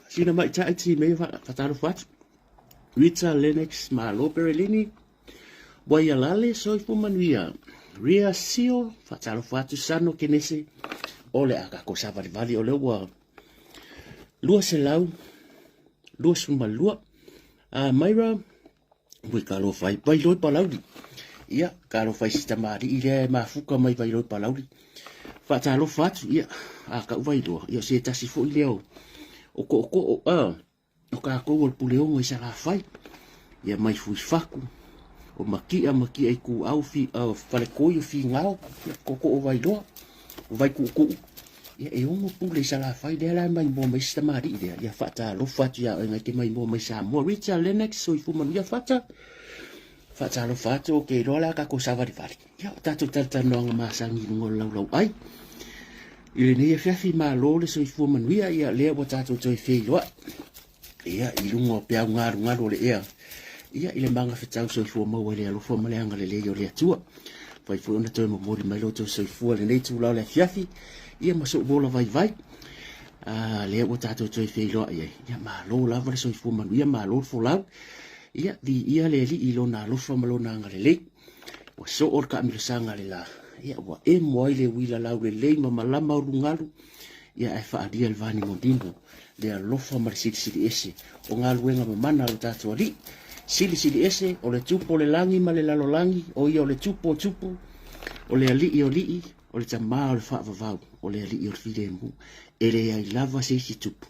Sina maitaʻi ti mea faatalofa atu. Rita Lennox Malo Perelini, Waialale Soifua Manuia, Ria Sio faatalofa atu Sano Kenese, o le a kākou savalivali o le ua 222. Myra Ui talofa ai, Vailoi Palauli. Ia, talofa i si tamalii lea e mafuka mai Vailoi Palauli. Faatalofa atu, ia, a kau Vailoa, ia o se tasi foi lea o, o kookoo, a, o kākou o le Puleogo i Salafai. Ia mai Fuifaku, o Makia, Makia i Kuau, fi, uh, Falekoi o Figao, ia, kookoo Vailoa. Vaikuukuu. Ia, e ono pule i Salafai lea la e maimoa mai si tamalii lea. Ia faatalofa atu iā oe ngai te maimoa mai Samoa. Richard Lennox, soifua manuia Fata. Faatalofa atu, o ke iloa la kākou savalivali. Ia, o tātou talatalanoaga masani i luga o le laulau ai. I lenei afiafi malo le soifua manuia, ia lea ua tātou toe feiloai. Ia, i luga o peau galugalu o le ea, ia, i le magafetau soifua maua i le alofa ma le agalelei o le Atua. Fai foi ona toe momoli mai lo outou soifua i lenei itula o le afiafi, ia ma sou ola vaivai. A, lea ua tatou toe feiloai ai. Ia, malo lava le soifua manuia, malo le folau. Ia, viia le Alii i lona alofa ma lona agalelei. Ua soo le taamilosaga a le la, ia, ua emo ai le uila laulelei ma malama o lugalu, ia, ae faaalia le vanimonimo le alofa ma le silisili ese o galuega mamana a lo tatou Alii. Silisili ese o le Tupu o le lagi ma le lalolagi, o ia o le Tupu o tupu, o le Alii o alii, o le Tama o le faavavau, o le Alii o le filemu. E leai lava se isi Tupu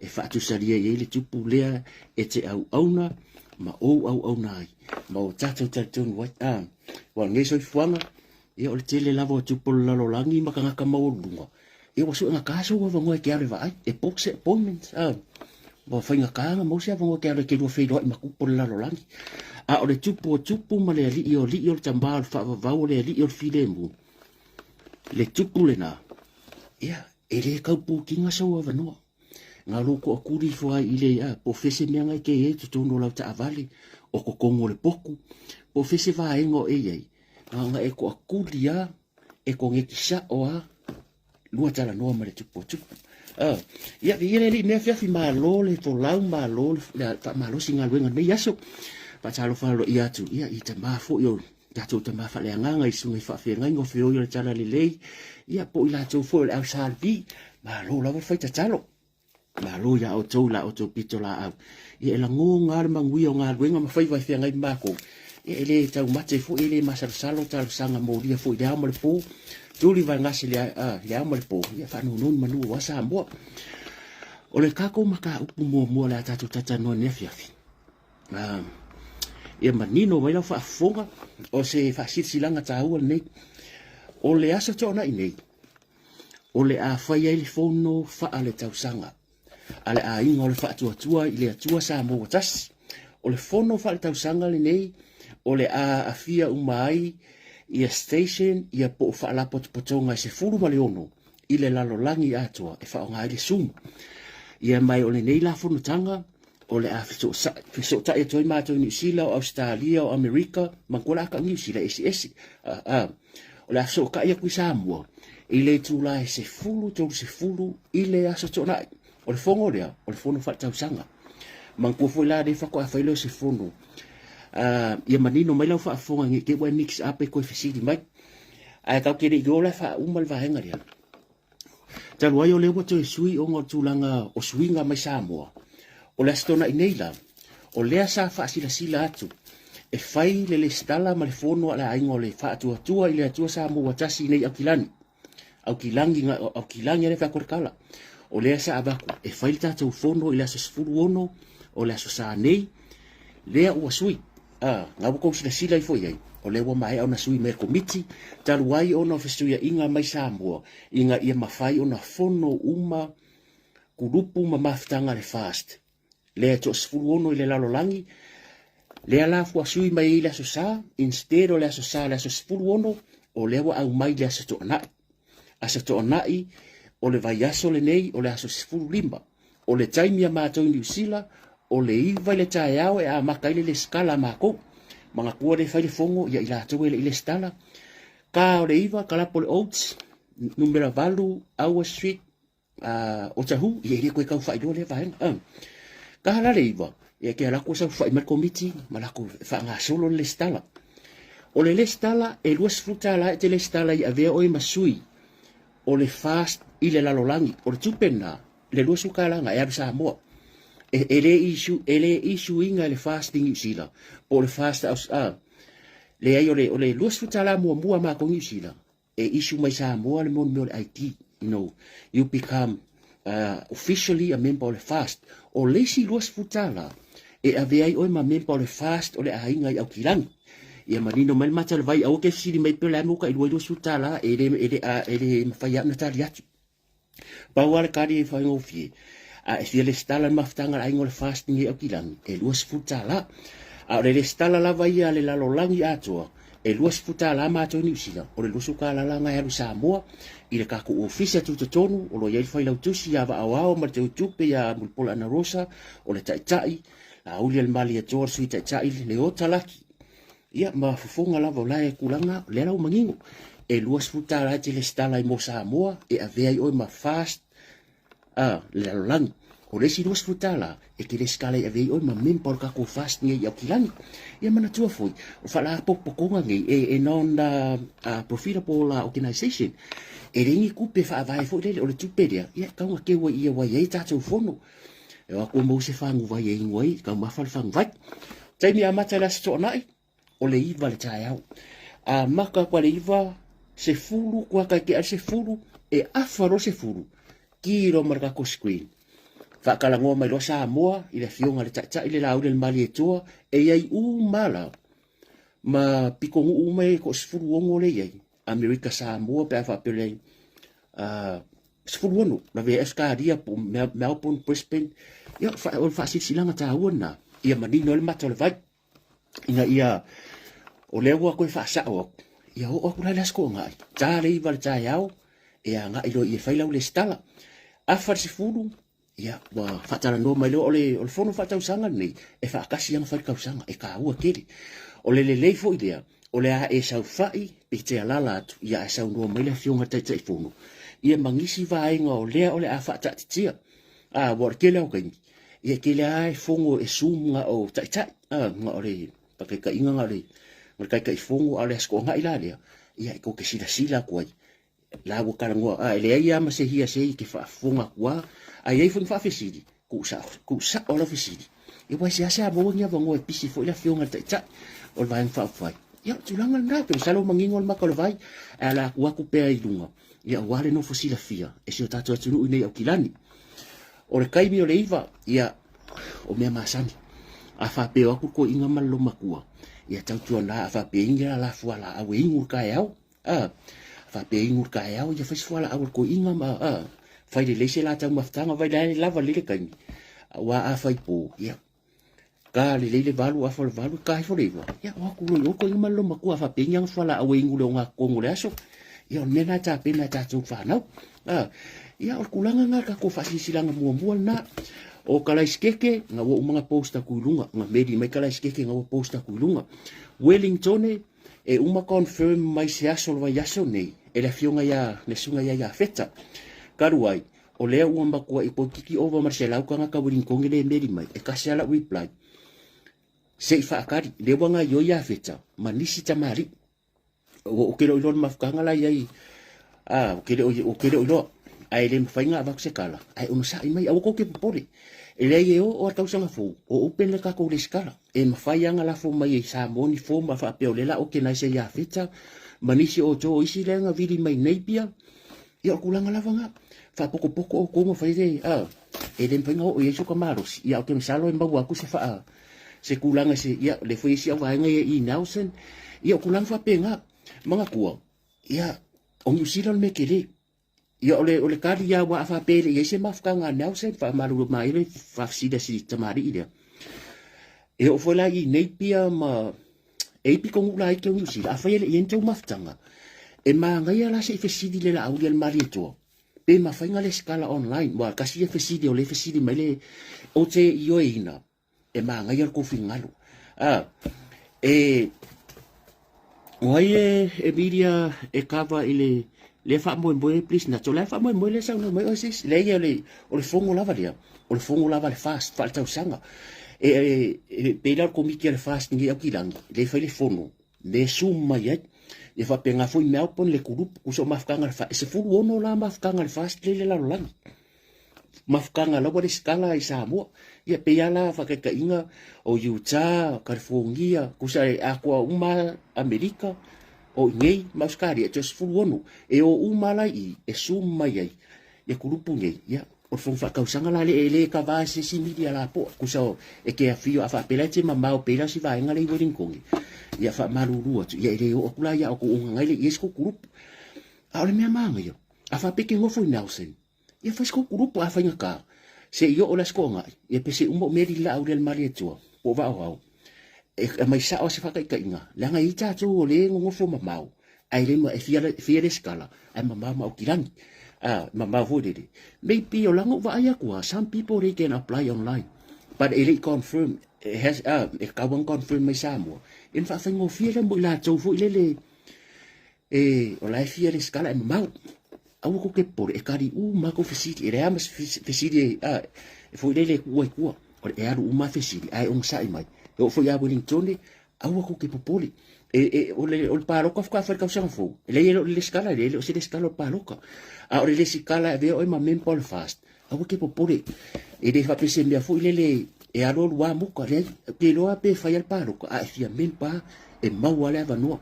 e faatusalia i ai le Tupu lea e te auauna ma ou auauna ai, ma o tatou talitonu ai. A, ua lenei soifuaga, ia o le tele lava o tupu o le lalolagi ma tagata maualuluga, ia ua suegata sou avanoa e te alu e vaai, e book se appointment, a, ua faigata ona maua se avanoa e te alu e te lua feiloai ma tupu o le lalolagi. A o le tupu o tupu ma le alii o alii o le tama o le faavavau o le alii o le filemu, le tupu lena, ia, e le tau pukiga sou avanoa. Nga lou toakuli ifo ai i le a, po o fea se mea na e te i ai i totonu o lau taavale, o totonu o le potu, po o fea se vaega o e i ai, na ona e toakuli lava, e koneti sao lava, lua talanoa ma le tupu o tupu. Ah, ia, viia le Alii mea afiafi, malo le folau, malo le faamalosi i galuega i lenei aso. Faatalofa aloaia atu, ia, i tama foi o tatou tama faaleagaga i susuga i faafeagaiga o feoi o le Talalelei, ia, po o i latou foi o le au salvi, malo lava le fai tatalo. Malo iā outou i la outou pitolaau. Ia e lagoga le manuia o galuega ma faiva e feagai ma makou. Ia e le taumate foi, e le masalosalo talosaga molia foi i le ao ma le po. Tuli vaegase i le ao ma le po, ia faanono ni manu aua Samoa. O le tatou mataupu muamua o le a tatou talatalanoa i lenei afiafi, ia manino mai lau faafofoga, o se faasilasilaga taua lenei. O le Aso Toonai nei, o le a fai ai le fono faaletausaga a le aiga o le Faatuatua i le Atua Samoa ua Tasi. O le fono faaletausaga lenei o le a aafia uma ai ia station ia po o faalapotopotoga e 16 i le lalolagi atoa e faaaoga ai le Zoom. Ia ma o lenei la fonotaga o le a fesootai atu ai matou i Niu Sila, o Ausetalia, o Amerika, manatua la tau Niu Sila e eseese. O le a fesootai atu i Samoa i le itula e 10:30 i le Aso Toonai. O le fono lea, o le fono faaletausaga. Manatua foi la lea faatoa fai lea o se fono. Ia manino mai lau faafofoga ne i te i ua e mix up e toe fesili mai. Ae tatou te le i o la e faauma le vaega lea. Talu ai o lea ua toe sui ona o le tulaga o suiga mai Samoa, o le Aso Toonai nei la, o lea sa faasilasila atu e fai le lesitala ma le fono a le aiga o le Faatuatua i le Atua Samoa ua Tasi nei Aukilani. Aukilagi, Aukilagi lea e fai atu le tala. O lea sa avatu e fai le tatou fono i le aso 16 o le Aso Sa nei, lea ua sui. A, na ua tou silasila ifo i ai, o lea ua maea ona sui mai e le Komiti, talu ai ona o fesuiaiga mai Samoa ina ia mafai ona fono uma kulupu ma mafutaga a le FAST, lea e toa-16 i le lalolagi, lea la ua sui mai ai le Aso Sa, instead o le Aso Sa le aso 16, o lea ua aumai le Aso Toonai. Aso Toonai o le vaiaso lenei o le aso 15. O le taimi a matou i Niu Sila, o le 9 i le taeao e amata ai le lesitala a matou. Manatua le fai le fono ia i latou e le i lesitala. Ka o le 9, kalapo le Oats, numera 8, Aua Street, Otahuhu, ia e le koe kau faailoa lea vaega. Ka hala le 9, ia ke ala ko sau fai mai komiti ma lako whaangasolo le lesitala. O le lesitala e $20 e te lesitala i avea oe ma sui o le FAST i le lalolagi. O le tupe na, le $20 e alu Samoa. E le issue, e le issue inga le FAST i New Zealand. Po o le FAST aus, leai o le, o le $20 muamua ma ko New Zealand. E issue mai Samoa le mea o le ID. You know, you become officially a member o le FAST. O le isi $20 e ave ai oe ma member o le FAST o le aiga i Aukilani. Ia manino mai le mata o le vai, aua ke fesili mai pe o le a mea ua tailua ai $20, e le, e le, e le mafai lava ona tali atu. Pau lava le kali e faigofie, a e fia lesitala le mafutaga a le aiga o le FAST nei i Aukilani, e $20. A o le lesitala lava ia a le lalolagi atoa, e $20 matou i Niu Sila, o le $20 la na e alu i Samoa i le tatou ofisa tutotonu o lo o i ai le failautusi ia Vaaoao ma le Teutupe ia Mulipola Anarosa, o le Taitai, Laauli Alimalietoa le Sui Taitai, Leota Laki, ia ma fofoga lava o la e tulaga, o lea la ua manino, e $20 e te lesitala ai mo Samoa e avea ai oe ma FAST a le lalolagi. O le isi $20 e te lesitala ai avea ai oe ma member o le tatou FAST nei i Aukilani. Ia manatua foi, o faalapotopotoga nei e non profitable organization, e leai ni tupe faavae foi lele, o le tupe lea, ia e tau na teu ai ia wai ai tatou fono. E o atu e maua se faguvai e inu ai, taumafa le faguvai. Taimi amata i le Aso Toonai, o le 9 le taeao. Amata atu a le 9, 10, kuata i te a le 10, e afa loa le 10, ki loa ma le tatou screen. Faatalanoa mai loa Samoa i le afioga i le Taitai le Laauli a le Malietoa, e i ai uma la ma pitonuu uma e toa-16 lea e i ai, Amerika Samoa pe a faapea le 16, lavea ai Ausetalia po o Melbourne, Brisbane. Ia, o le faasilasilaga taua lena, ia manino ai le mata o le vai, ina ia, o lea ua toe faasao atu, ia oo atu la i le Aso Toonai, ta le 9 i le taeao, e agai loa i e fai lau lesitala. Afa le 10, ia, ua faatalanoa mai loa, o le, o le fono faatausaga lenei, e faatasi lava ona fai le tausaga, e taua tele. O le lelei foi lea, o le a e saofai pe te alaala atu, ia ae saunoa mai le Afioga i le Taitaifono, ia ma nisi vaega o lea o le a faataatitia. A, ua o le tele lava o taimi, ia e tele lava e fono e Zoom na o taitai, a, na o le faataitaiga na o le, na o le Taitaifono, a o le Aso Toonai la lea, ia e tou te silasila atu ai, la ua talanoa, a e leai lava ma se hearsay e te faafofoga atu lava, a i ai foi ni faafesili, tuu sao, tuu sao lau fesili. Ia aua e seasea maua ni avanoa e pisi foi le Afioga i le Taitai o le Vaega Faaupufai. Ia, o le tulaga lena, pe masalo ua manino le mata o le vai, ae ala atu atu pea i luga, ia aua le nofo silafia e si o tatou atunuu i nei Aukilani. O le taimi o le 9, ia, o mea masani. A faapea o atu le toeaina ma le loomatua, ia tautuana a faapea i ni lala fualaau e inu i le taeao, A, faapea inu le taeao, ia fai se fualaau a le toeaina ma, a, fai lelei se la taumafataga, vai la e lava lelei le taimi. Aua a fai po, ia, ka lelei le 8, afa o le 8, ka ifo le 9, ia, o atu loa i o le toeaina ma le loomatua, a faapea ni ana fualaau e inu i le ogatotonu o le aso. Ia, o le mea lena e tapena e tatou fanau. A, ia, o le tulaga lena o le tatou faasilasilaga muamua lena. O Kalaisikeke, na ua uma ona post atu i luga, na meli mai Kalaisikeke na ua post atu i luga. Wellingtone, E uma confirm mai se aso o le vaiaso nei e le afioga ia le susuga ia Iafeta. Talu ai, o lea ua matuai toeitiiti ova ma le 100 tagata Wellingtone le meli mai, e tasi lava lau reply, se i faatali, lea ua gaoioi Iafeta ma nisi tamalii. Ou te le o iloa le mafutaga la i ai, a, ou te le o, ou te le o iloa, ae le mafai ona avatu se tala, ae onosai mai, aua tou te popole. E leai e oo lava le tausaga fou, o open le tatou lesitala. E mafai lava ona lafo mai e Samoa ni form a faapea o lea la organise ai Iafeta ma nisi o outou o isi lea na vili mai Napier. Ia o tulaga lava na. Faapotopoto outou ma fai le, a, e le mafai ona oo i ai soka malosi. Ia ou te masalo e maua atu se faa, se tulaga se, ia lea foi e i ai isi au vaega ia i Nelson. Ia o tulaga faapena. Manatua, ia, o Niu Sila o le mea tele. Ia, o le, o le kali lava ua a faapea e le i ai se mafutaga a Nelson, faamalulu mai le faafesili a si tamalii lea. E oo foi la i Napier ma e i pitonuu laiti o Niu Sila, afai e le i ai ni tou mafutaga, e manaia la se i fesili i le Laauli a le Malietoa, pe mafai ona lesitala online. Aua tasi ia fesili o lea e fesili mai le, ou te ioeina, e manaia le tou finagalo. A, e, O ai e, e media e kava i le lea faamoemoe please Nato, le a faamoemoe lea saunoa mai oe sis. Leai o le, o le fono lava lea, o le fono lava a le FAST faaletausaga. E, e, e pei la o le komiti a le FAST nei Aukilani, lea e fai le fono, lea e zoom mai ai. Ia faapena foi Melbourne le kulupu, kusa o mafutaga a le FAST. E 16 la mafutaga a le FAST lea i le lalolagi. Mafutaga lava le sikala i Samoa. Ia pei lava la faataitaiga o Utah, California, tusa e atoa uma Amerika, o i inei ma Ausetalia, e toe 16. E o uma la i i, e zoom mai ai ia kulupu nei, ia o le fono faatausaga la lea e le kava e se isi media lapoa, tusa o e te afio a faapea la e te mamao pei la o si vaega lea i Wellington, ia faamalulu atu, ia e le oo atu la ia outou ona nai le i ai se tou kulupu. A o le mea manaia, a faapea e te nofo i Nelson, Ia fai se kulupu a faigata, se i oo le Aso Toonai, ia pe se uma o mea lilaau lea le Malietoa, po o Vaaoao, e aumai sao lava se faataitaiga, leaga e i ai tatou o lea e nonofo mamao, ae le ma, e fia, fia lesitala, ae mamao ma Aukilani. A, mamao foi lele. Maybe o lana ou vaai atu lava, some people they can apply online, but e le i confirm, e has, a, e tatau lava ona confirm mai Samoa, ia ona faafaigofie lea mo i latou foi lele, E, o la e fia lesitala e mamao. Aua kou te popole, e kali uma kou fesili, e leai lava ma se fesili e, a, e foi lele e tuua i tua. O le e alu uma lava fesili, ae onosai mai. E oo foi ia Wellington, aua kou te popole. E, e, o le, o le palota faatoa fai i le tausaga fou, e leai e le o le lesitala, e leai e le o se lesitala o le palota. A o le lesitala e avea oe ma member o le FAST, aua e te popole. E le faapea se mea foi lele e alu alu lava muka, leai, ou te iloa pe fai lava le palota, a e fia member lava, e maua lava le avanoa.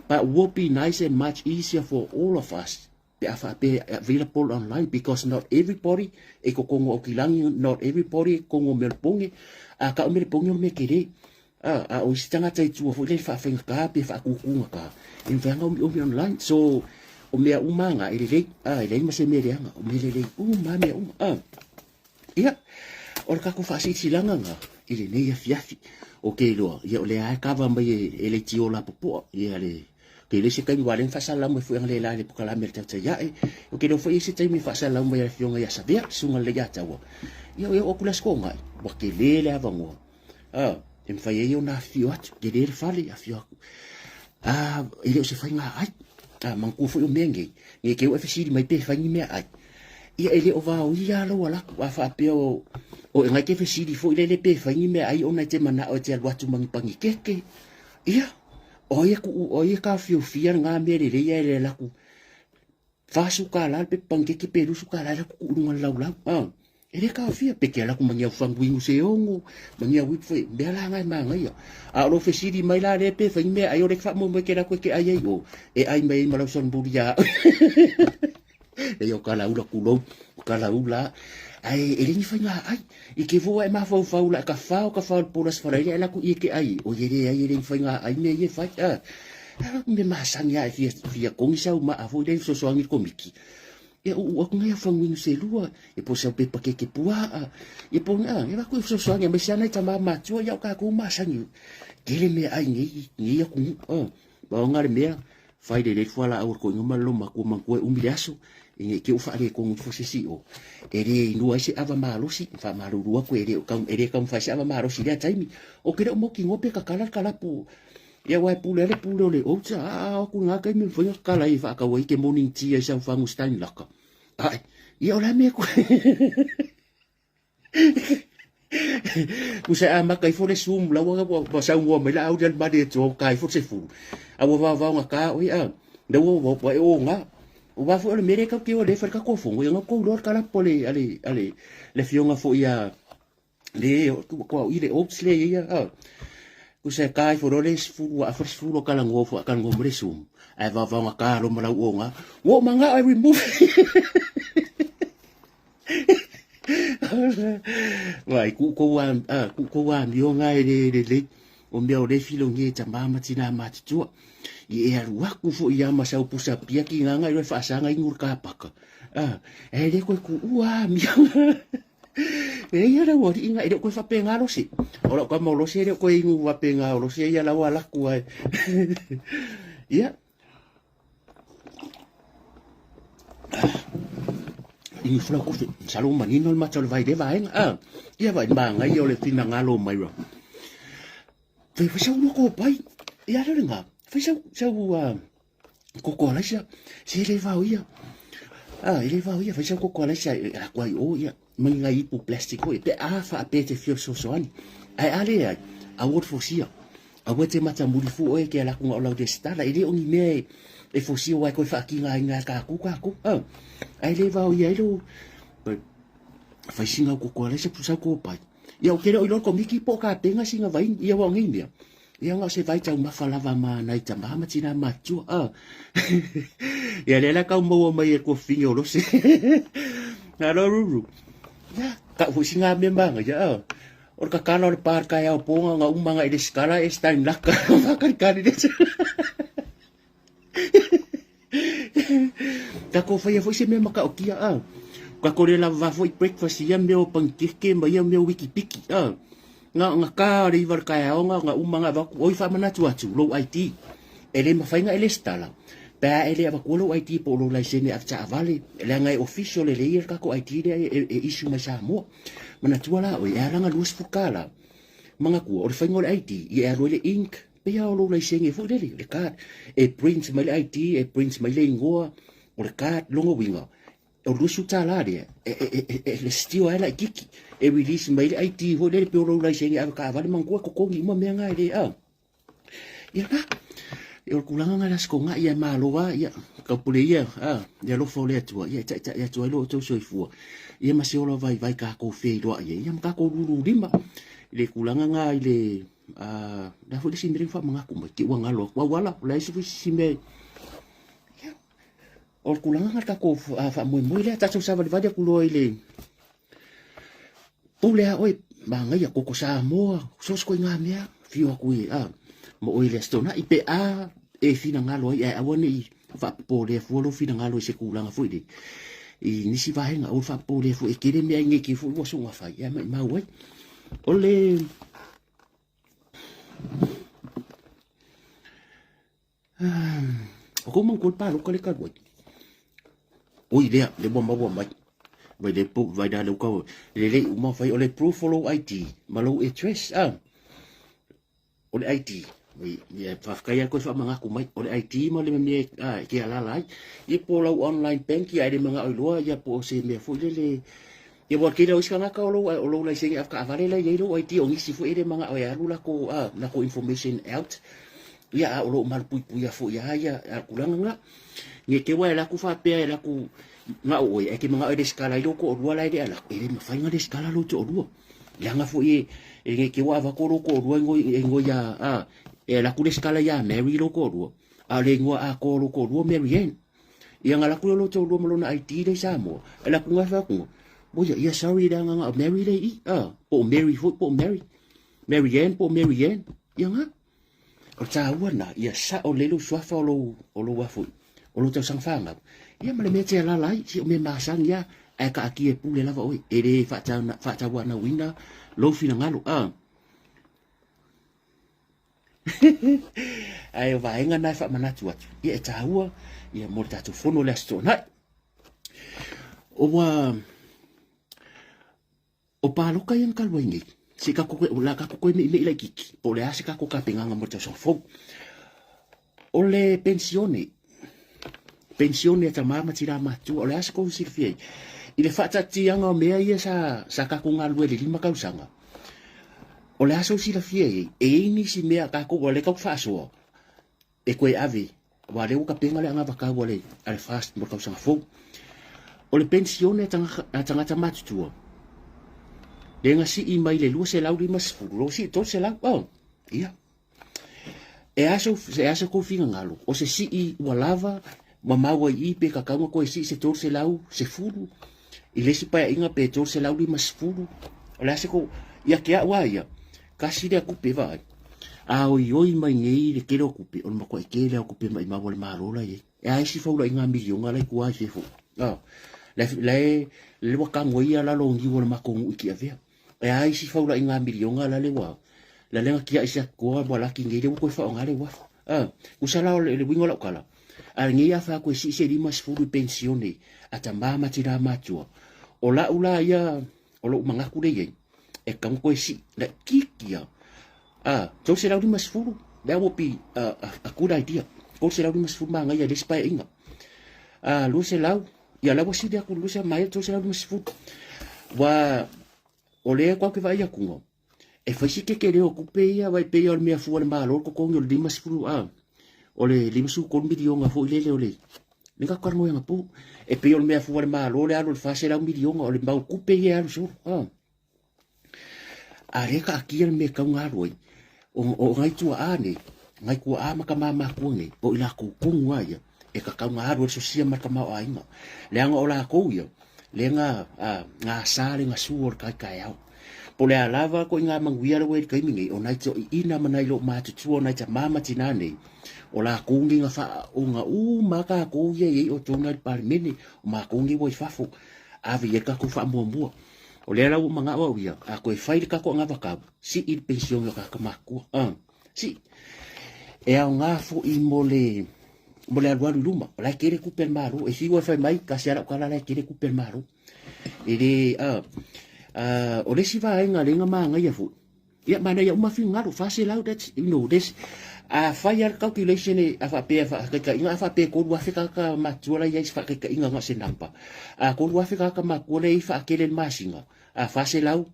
But will be nice and much easier for all of us pe a faapea e available online because not everybody e kokongo Aukilani, not everybody e kokongo Melbourne, a ka o Melbourne o le mea tele. A, a o isi tagata i tua foi lele faafaigata pe faakūkūgata, e mafai lava ona omiomi online. So, o mea uma na e lelei, a, e leai ma se mea leaga, o mea lelei uma lava mea uma. A, ia, o le tatou faasilasilaga na i lenei afiafi, ou te iloa, ia o lea lava e kava mai e, e leitio lapopoa, ia le, ou te iloa se taimi, aua o lea na faasalalau mai foi analeila i le polokalame a le Tautai Ae, ou te iloa foi e i ai se taimi e faasalalau mai ai le Afioga ia Savea, Susuga Lelei-a-Taua. Ia, e oo atu le Aso Toonai, ua tele le avanoa. A, e mafai ai ona afifio atu, tele le fale, afifio atu. A, e le o se faiga ai. A, manatua foi o mea nei, ne i te ua e fesili mai pe fai ni mea ai. Ia e le o vaoia lou alaku, a faapea o, o e ngai te fesili foi lele pe fai ni mea ai ona e te manao e te alu atu ma ni panikeke. Ia, o ai e kuu, o ai e taofiofia lena mea lelei ae le alaku $40 le pepa panikeke pe $20 e laku kuu i luga o le laulau. A, e le taofia, pe te alu atu ma ni au faguinu se ono, ma ni au ipu foi, mea la na e manaia. A o lou fesili mai la lea pe fai ni meaai, o lea e te faamoemoe e te alu atu e te ai ai i o, e ai mai ai ma lau solomuli ia au. Leai o kalaula kulou, o kalaula a. Ae e le ni faiga ai. I ke fua e mafaufau la ka fao ka fao le pola sefala i le alu atu i e te ai, o ia leai e le ni faiga ai mea ia e fai. A, a mea masani lava e fia, fia kogi sau maa foi lea i fesoasoani i le komiti. Ia uu atu nai au faguinu se lua, ia po o se au pepa keke puaa, ia po o ni, a, e avatu e fesoasoani aemaise lava nai tama matua, ia o tatou masani, tele meaai i nei, nei atunuu. A, vaoga le mea, fai lelei le fualaau a le toeaina ma le lomatua manatua e umi le aso, ina ne i te i ua faaletonu ifo se isi o, e le inua ai se ava malosi, e faamalulu atu e le o tau, e le taumafai se ava malosi i lea taimi. Ou te le o mautinoa pe tatala le kalapu Ia aua e pule ai le pule o le oats, a a o atu i ngā taimi e mafai ona tatala ai e faatau ai te morning tea i sau fagu stein laka. Ae, ia o le a mea koe. Tusa e amata ifo le zoom laua ua, ua saunoa mai la au le mali e tua ka ifo se fulu. A ua vaovao na ka oi a. Le ua ua ua e o ngā. O wā foi o le mere kau ke o le whare ka kōfongo. Ia ngā kou loa ka lapo le, ale, ale, le fionga foi a, Le, kua o i le oats le ia, a. Kusa e ka ifo loa le sefulu a afa le sefulu o kalagoa fo a kalagoa mo le zoom. Ae vaovao na ka lo ma lau o nga. Ua o manga ai remove. Vai, ku kou a, a, ku kou a mio nga e le le le. O mea o le filongi e tama ma tina matutua. I e alu aku fo i ama sau pusa pia ki nganga i roe whaasanga i ngura ka paka. A, e le koe ku ua mio. E ia lau alii nga, e le o koe faapena losi. O lau tama o losi e le o koe inu faapena o losi e ia lau alaku ai. Ia. Inu fula kofi, masalo ua manino le mata o le vai i lea vaega. Ah, ia vai manaia o le finagalo mai ra. Fai fai sau lua kopai. Ia le lena. Fai sau, sau koko alaisa, se le vao ia. Ah, e le vao ia, fai sau koko alaisa e ala ku ai o ia, ma ni nai ipu plastic foi, pe a faapea e te fia fesoasoani. Ae a leai, aua le fosia. Aua e te matamuli fua oe e ke ala atu na o lau resitala, e le o ni mea e, e fosia aua e toe faatigaina e tatou tatou. Ah, ae le vao ia ai lou, fai sina au koko alaisa sau kopai. Ia ou te le o iloa le Komiti po o tapena sina vaini, ia aua o nei mea, ia na o se vai taumafa lava ma nai tama ma tina matutua. Ah. Ia lea la tau maua mai e tuafafine o Lose. Alo Ruru. Ia, tau foi sina mea manaia. Ah. O le kakala o le pa i le taeao po na ona uma agai i le sikala e Stein laka. Faakalikali le Tatou faia foi se mea matautia a. Tatou le lava foi breakfast i ia mea o panikeke ma ia mea o wikipiki a. Na na ta le iva le taeao na na uma na avatu oi faamanatu atu lou ID. E le mafai na e lesitala pe a e le avatua lou ID po o lou laisene avetaavale leaga e official lelei le tatou ID lea e issue mai Samoa. Manatua la oe e ala na $20. Manatua o le faiga o le ID ia e alu ai le ink Pei lava o lou laisene foi lele, le card, e print mai le ID, e print mai le igoa, o le card, lona uiga, o le $20 lea, e, e, e, e, e lesitio ai laititi, e release mai le ID foi lele, pei o lou laisene avetaavale manatua e totogi uma mea na e le, a. Ia na, o le tulaga na le Aso Toonai, ia e malo lava, ia, taupule ia, a, le alofa o le Atua, ia e taitai atu ai lo outou soifua, ia ma se ola vaivai tatou feiloai ai, ia ma tatou lululima i le tulaga na i le, A, le a foi le isi mea lea na faamanatu mai, te ua galo atu au ala, o le a isi foi isi mea. Ia, o le tulaga na le tatou faamoemoe lea, tatou savalivali atu loa i le pule a oe, manaia, koko Samoa, so o se ituaiga mea, afio atu i, a, ma oe i le Aso Toonai, pe a e finagalo ai, ae aua ne i faapopolea fua lou finagalo i se tulaga foi lele i nisi vaega, aua le faapopolea fua, e tele mea i nei foi ua soona fai, ae maumau ai. O le O kou manatua le paloka lea talu ai. Oi lea, lea ua maua mai. Vai le pu, vai la leu kau. Le lei uma fai o le proof o lou ID ma lou address. Ah. O le ID. Ia faafetai lava koe faamanatu mai. O le ID ma le mea e te alaala ai. Ia po o lau online bank ia ae le manao iloa ia po o se mea foi lele. Ia aua o le tele o isi tagata o lou o lou laisene avetaavale la e i ai lou ID o nisi foi e le manao e alu latou latou information out. Ia a o lo o malupuipuia foi lava ia tulaga na. Ne i te i ua e alu atu faapea e alu atu na o oe ae te manao e resitala ai lou toalua la e le alu atu, e le mafai ona resitala lou toalua. Leaga foi e, e ne i te i ua avatu lou toalua e igoa ia, a, e alu atu resitala ia Mary lou toalua, a o le igoa atoa o lou toalua o Mary Ann. Ia ona alu atu lea o lou toalua ma lona ID lea i Samoa, alu atu fai atu, oia, ia sorry leaga na o Mary lea i i, a, po o Mary foi po o Mary, Mary Ann po o Mary Ann, ia na. O le taua lena, ia sao lelei lou suafa o lou, o lou a foi, o lou tausaga fanau. Ia ma le mea e te alaala ai, se o mea masani lava, ae taatia e pule lava oe, e le faatauanauina lou finagalo. A. Ae o vaega na e faamanatu atu, ia e taua ia mo le tatou fono o le Aso Toonai. Ua O paloka ia na talu ai nei, se i tatou toe, o le a tatou toe meimei laitiiti, po o le a se tatou tapenaga mo le tausaga fou. O le penisione, penisione a tama ma tina matutua, o le a se tou silafia ai? I le faataatiaga o mea ia sa, sa tatou galulue i le 5 tausaga, o le a sou silafia i ai? E i ai nisi mea a tatou, o lea tatou te faasoa, e toe ave, aua o lea ua tapena le anavatau a le, a le FAST mo le tausaga fou. O le penisione a tagata, a tagata matutua, lea na sii mai le 250, lea ua sii i 300, oh, ia. E a sou, e a se tou finagalo, o se sii ua lava, ma maua i i pe tatau ona toe sii se 310, i le isi paeaiga pe 350, o le a se tou, ia te au lava ia, Tasi lea tupe vaai. A oioi mai nei le tele o tupe, o le matuai tele lava o tupe maimau a le Malo la e i ai. E a isi faulaiga miliona la e i tua i fefo. A, la e, la ua tago ai ia lalo o niu o le matou nuu i Tiavea. E a isi faulaiga miliona la le ua, la le na tiai se atu toa ua laki nei lea ua toe faaaoga le uafu. A, tusa la o le uiga o lau tala, a lenei a fai atu e sii se 50 i penisione a tama ma tina matua, o lau la ia, o lou manatu lea i ai, e tatau ona toe sii laitiiti lava, a, 350 That would be a good idea. 350 magaia i le isi paeaiga. 200, ia la ua sili atu 200 magaia 350. Ua, o lea kau ke vaai atuga, e fai si keke leo kupe ia, vai pei o le mea fua le malo le totogi o le 50, o le 53 miliona foi lele o le, le ka kalanoa pu. E pei o le mea fua le malo le alu le 400 miliona o le mau kupe ia alu solo. A lea taatia le mea e tatau ona alu ai, o nai tuaa nei, nai tuaa ma tama matua nei, o i latou tonu lava ia, e tatau ona alu ai le sosia ma le tamaoaiga. Leaga o latou ia, lea na asa le gasu o le taetaeao. Po o le a lava ituaiga manuia lea ua i ai i le taimi nei, o nai toeaiina ma nai loomatutua o nai tama ma tina nei, o latou nei na faaoga uma lava tatou ia e i ai outou i le Palemene, o matou nei ua i fafo, ave i ai le tatou faamuamua. O lea la ua manao au ia, a toe fai le tatou anavatau, sii le penisione o tagata matutua. Sii. E aoga foi mo le mo le alualu i luma. O la e tele tupe a le Malo. E fiu e fai mai, tasi lava lau tala, la e tele tupe a le Malo. E le, o le isi vaega lea na manaia foi, Ia, manaia uma finagalo, 400, that's, you know, this, a fai lava le calculation e, a faapea faataitaiga, a faapea e 3,000 tagata matutua la e i ai se faataitaiga na o se number, a 3,000 tagata matutua la e i ai faatele i le masina, a 400,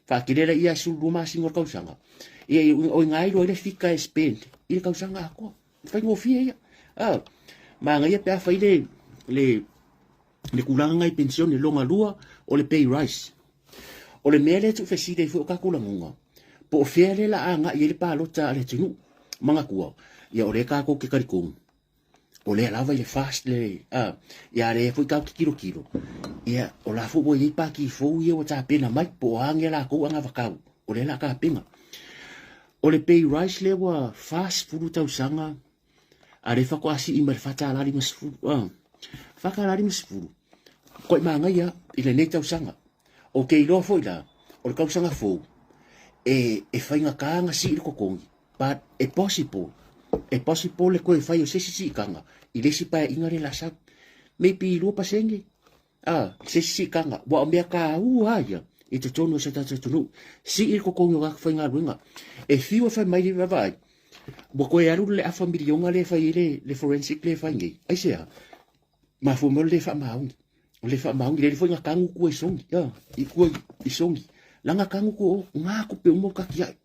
faatele la ia 12 masina o le tausaga, ia, o i ina e iloa ai le fika e spend i le tausaga atoa. E faigofie ia. Manaia pe a fai le, le, le tulaga na i penisione, lona lua o le pay rise. O le mea lea e tuufesili ai foi o tatou lagona, po o fea lea la agai ai le palota a le atunuu. Manatua, ia o lea tatou te talitonu, o lea lava i le fast le, ia lea foi tatou te tilotilo, ia o la foi ua i ai pati fou ia ua tapena mai, po o a ni a latou anavatau, o lea la tapena. O le pay rise lea ua 40 tausaga A lea faatoa sii mai le $4.50. $4.50. Koe manaia i lenei tausaga. Ou te iloa foi la, o le tausaga fou, e faigata ona sii le totogi, but e possible, e possible le toe fai o se isi siitaga i le isi paeaiga lea o le a sau. Maybe 2%, se isi siitaga. Aua o mea taua lava ia i totonu o si o tatou atunuu. Sii le totogi o tagata faigaluega. E fiu e fai mai le vaavaai, Ua toe alu le afa miliona lea e fai ai le, le forensic lea e fai nei. Aisea? Mafua mai o le le faamaoni. O le le faamaoni, lele foi na tanu tua i sogi. Ia, i tua i sogi. La na tanu tua o, ngā kupe uma o kaki ai.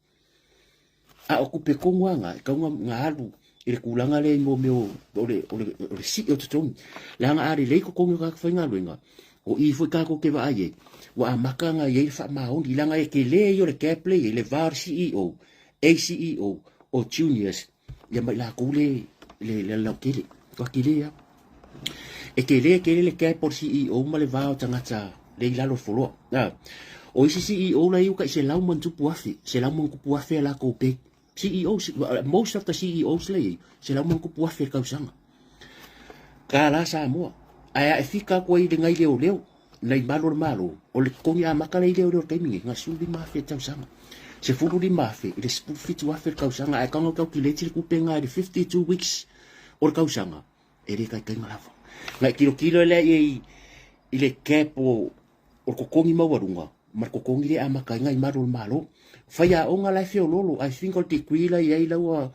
A o kupe tonu a ngā, e kau ngā alu i le tulaga lea i mō mea o, o le, o le, o le sii o totogi. Leaga a lelei totogi o tagata faigaluega, o i foi tātou te vaai ai, ua amata ona i ai le faamaoni. Leaga e tele ia o le gap lea i ai, le va o le CEO, ACEO o juniors ia mai lakou le le le lautele ua tele a e tele tele le gap o le CEO ma le va o tagata le i lalo o le foloa a o isi CEO la i uka i selau ma ona tupu afe selau ma ona tupu afe a lakou pay CEO most of the CEOs la i selau ma ona tupu afe i le tausaga Kālā Samoa ae a e fika atu ai i le nai leoleo Nei malu o le Malo, o le totogi amata lea i leoleo i le taimi nei, na 15,000 i le tausaga. 15,000 i le 17,000 i le tausaga, ae tago calculate le tupe lena i le 52 weeks o le tausaga, e le taitaiga lava. Na e tilotilo lea i, i le gap o, o le totogi maualuga ma le totogi lea e amata ai nai malu o le Malo. Faiaoga la e feololo, I think o le degree la e i ai la ua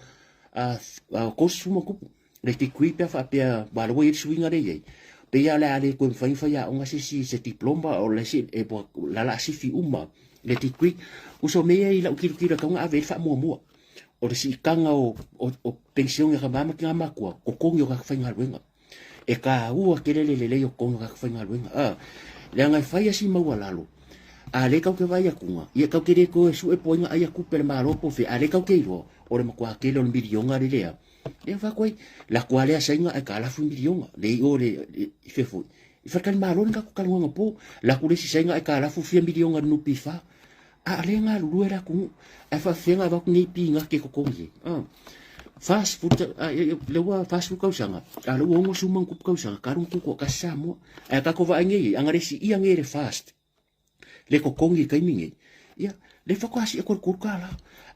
30 ma tupu. Le degree pe a faapea aua o lea ua i ai le suiga lea e i ai, pei lava o le a le toe mafai ona faiaoga se isi se diploma o le isi e ua la sifi uma le degree. Uso mea ia i lau tilotilo e tatau ona ave i ai le faamuamua o le siitaga o penisione a tama ma tina matua, totogi o tagata faigaluega. E taua tele le lelei o totogi o tagata faigaluega. Leaga e fai lava si maualalo, a lea tatou te vaai atuga, ia tatou te le toe sue po o ai na ai a tupe a le Malo po o fea, a lea tatou te iloa o le matua tele o le miliona le lea. Ia fai atu ai, lako lava lea Saina ae taalafu i miliona, le i o le, i fea foi. I faletalimalo le tatou talanoaga po, lako le isi Saina ae taalafu fia miliona i le NPF. A o lea e galulue le atunuu, ae faafefea ona avatu nei pinati e totogi ai. Ah. 40, lea ua 40 tausaga, a o lea ua 60 ma ona tupu tausaga, talu ona tutoatasi Samoa. Ae tatou vaai nei i ai, ana le siia nei e le FAST, le totogi i taimi nei, ia, le faatoa sii atu i le $3.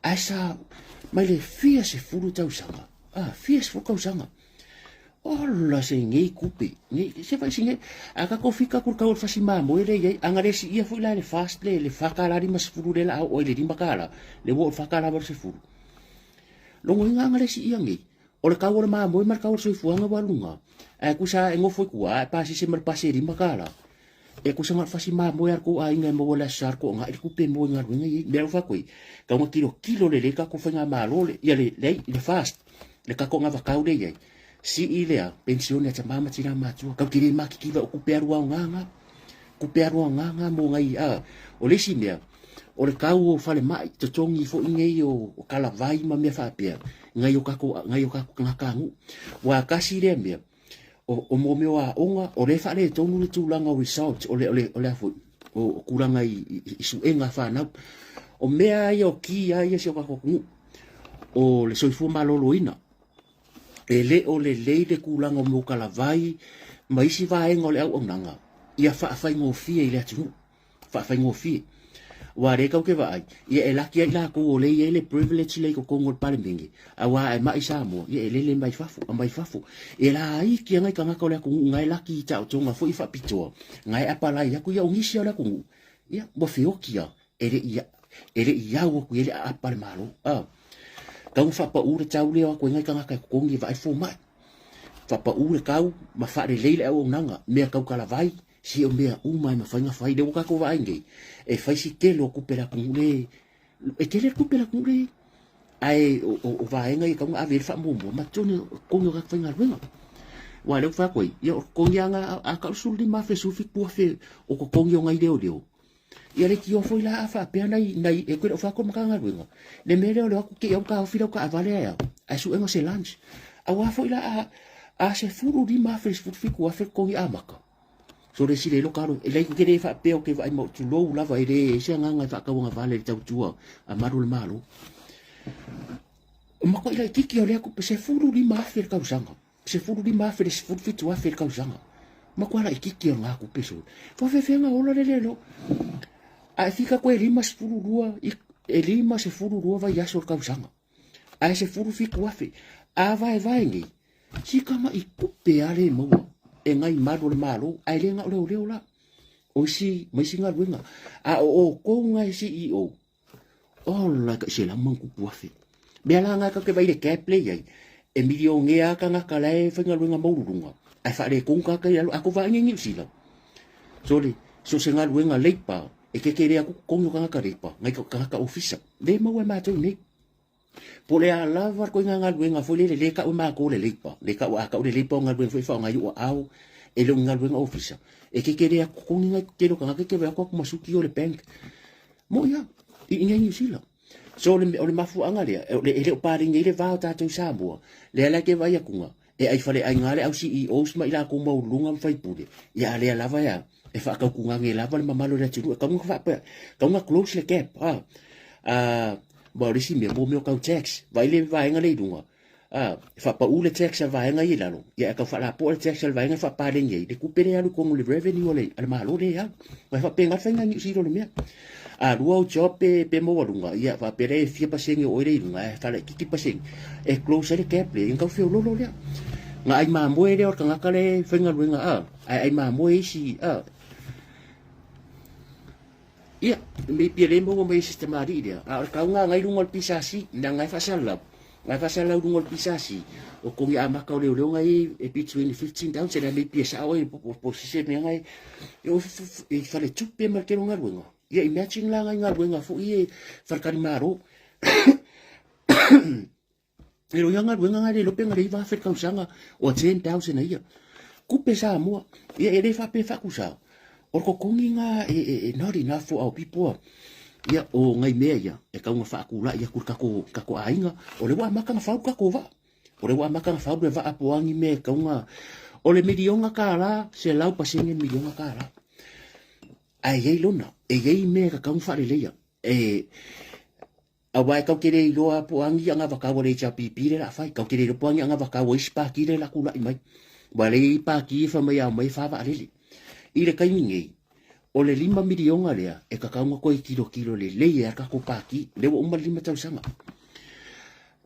Ae sa mai le fia sefulu tausaga, fia sefulu tausaga. Ola se nei kupe, nei, se fai si nei. A tatou fika atu i le tau o le fasi mamoe lea e i ai, ana le siia foi la e le FAST le $4.50 lea o le a oo ai i le $5, lea ua oo i le $4.80. Logoina aga le siia nei. O le kau o le mamoe ma le kau o le soifuaga ua luga. Ae tusa e nofo i tua, ae pasese ma le pasi e $5. E tusa na o le fasi mamoe a le tou aiga e maua i le Aso Sa le toaga i le tupe e maua i galuega ia. Mea ua fai atu ai, tau na tilotilo lelei le tatou faigamalo le, ia le, leai, le FAST, le tatou anavatau lea e i ai. Sii lea penisione a tama ma tina matua, tatou te le matitiva o tupe alu aoga na. Tupe alu aoga na mo nai, a, o le isi mea, o le tau o falemai, totogi foi nei o talavai ma mea faapea, nai o tatou, nai o tatou tagatanuu. Aua tasi lea mea, o mo mea o aoga, o lea e faaletonu le tulaga o results, o le, o le, o le a foi, o tulaga i suega a fanau. O mea ia o ki lava ia a si o tatou atunuu, o le soifua maloloina. E le o lelei le tulaga o mea o talavai ma isi vaega o le auaunaga ia faafaigofie i le atunuu. Faafaigofie. Aua o lea tatou te vaai, ia e laki ai latou o lea e i ai le privilege lea i totonu o le Palemene, aua a e mai Samoa, ia e lele mai fafo, aumai fafo. E laiti lava nai tagata o le atunuu na e laki i taotoga foi faapitoa, na e apalai atu, ia o nisi lava o le atunuu, ia ua feoti lava, e le i, e le i au atu i ai le aapa a le Malo. A, tau ina faapau le tau lea o atu ai nai tagata e totogi e vaai fomai. Faapau le tau ma faalelei le auaunaga, mea tau talavai, se o mea uma e mafai ona fai. Lea ua tatou vaai nei, e fai si tele o tupe a le atunuu le, e tele le tupe a le atunuu le, ae o vaega ia e tatau ona ave i ai le faamuamua ma totogi o tagata faigaluega. Aua o lea ua fai atu ai, ia o totogi lava a tau le $15,000 $17,000 o totogi o nai leoleo, Ia leitioa foi la a faapea nai, nai, e koe le o fai atu Matagaluega, le mea lea o le o atu te i au taofi lau taavale ae a, ae suega se lunch. Aua foi la a, a $15,000 i le $17,000 le totogi amata. So le isi le ilo talo, e leai ou te le faapea ou te vaai ma tulou lava e leai se agaga e faatauagavale i le tautua a malu o le Malo. O matuai laitiiti o lea tupe, $15,000 i le tausaga. 15,000 i le 17,000 i le tausaga. Matua laitiiti o lena tupe sole. Faafefea ola le lelo. A e fika koe 52, e 52 vaiaso o le tausaga. Ae 17,000. A vaevae nei, si tama'i tupe lava le maua e nai malu o le Malo, ae le na o leoleo la. O isi, ma isi galuega. A o outou na e CEO, Ola e tai selau ma ona tupu afe. Mea la na tatou te vaai i le gap lea e i ai, e milionea lava tagata la e faigaluega maualuluga, ae faaletonu tagata ia i lalo. A tou vaai nei i Niu Sila, sole, so o se galuega leipa, e tetele atu totogi o tagata leipa nai tagata ofisa. Lea e maua e matou i inei. Po o le a lava le ituaiga galuega foi lele, lea e tau e matou o le leipa, lea e tau, a tau le leipa o galuega foi e faaaoga ai ou aao, e le o ni galuega ofisa, e tetele atu totogi nai tele o tagata e te vaai atu atu ma suki o le bank. Moi lava, i inei i Niu Sila. So o le, o le mafuaaga lea, e, e le o paleni ai le va o tatou i Samoa, lea la e te vaai atuga, e ai faleaiga le au CEOs ma i latou maualuluga ma faipule, ia a lea lava e a, e faatautugaga lava le mamalu o le atunuu, e tatau ona faapea, tatau ona close le gap, a. A, ma o le isi mea, mo mea o tau tax, vaai le vaega lea i luga, A, e faapau le tax a le vaega ia i lalo, ia ae tau faalapoa le tax a le vaega e faapaleni ai, le tupe lea e alu i totonu o le revenue a le, a le Malo lea e alu. Aua e faapena le faiga i Niu Sila o le mea. A lua au job pe, pe maualuga, ia faapea lea e fia pasene o oe lea i luga, ae faalaitiiti pasene, e close ai le gap lea, ia ona tau feololo lea. Na ai mamoe lea o le tagata lea e faigaluega, a, ae ai mamoe isi, a. Ia, maybe e le maua mai e se tamalii lea, a o le kauga agai i luga o le PSC, leaga e faasalalau, na e faasalalau i luga o le PSC, o togi amata o leoleo na i e between 15,000, lea maybe e sao ai po o se mea na e e faletupe ma le tele o galuega. Ia imagine la nai galuega foi e faletalimalo. E loia galuega nga le iloa pe na le 9,000 le tausaga or 10,000 a ia. Kupe Samoa. Ia e le faapea faatusa. O le totogi nga e, e, e not enough for our people. Ia o ngai mea ia e tau na faatulai atu i le tatou, tatou aiga. O le ua amata na fau le tatou vaa. O le ua amata na fau le vaa po o a ni mea e tau na... O le miliona kālā, 100% le miliona kālā. Ae i ai lona, e i ai mea e tatau ona faaleleia. E, Aua e kau te le iloa po o a ni agavakau a le HRPP lea o le a fai. Kau te le iloa po o a ni agavakau a isi pāti lea o le a tulai mai. Aua o lea e i ai pāti e fai mai a omai e fa vaalele. I le taimi nei, o le $5 miliona lea e tatau ona toe tilotilo lelei ai le tatou pāti. Lea ua uma le lima tausaga.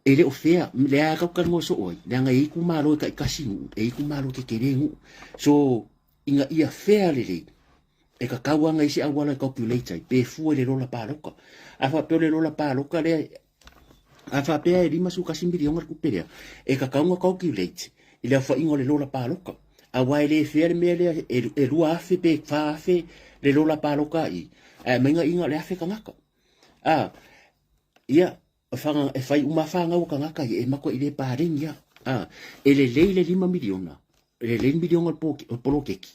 E le o fair, lea lava tatou te talanoa soo ai, leaga e i ai itumalo e taitasi nuu, e i ai itumalo tetele nuu. So, ina ia fair lelei, E kakau ana i se auala e calculate ai, pe fua i le lola palota. A faapea o le lola palota lea A faapea e 51 miliona le tupe lea, e tatau ona calculate i le aofaiga o le lola palota. Aua e le fair le mea lea e 2,000 pe 4,000 le lola palota i, ae aumai i na o le 1,000 tagata. A, ia, e fai uma fanau a tagata ia, e matuai le paleni lava. A, e lelei le 5 miliona, e lelei le miliona o le poloketi,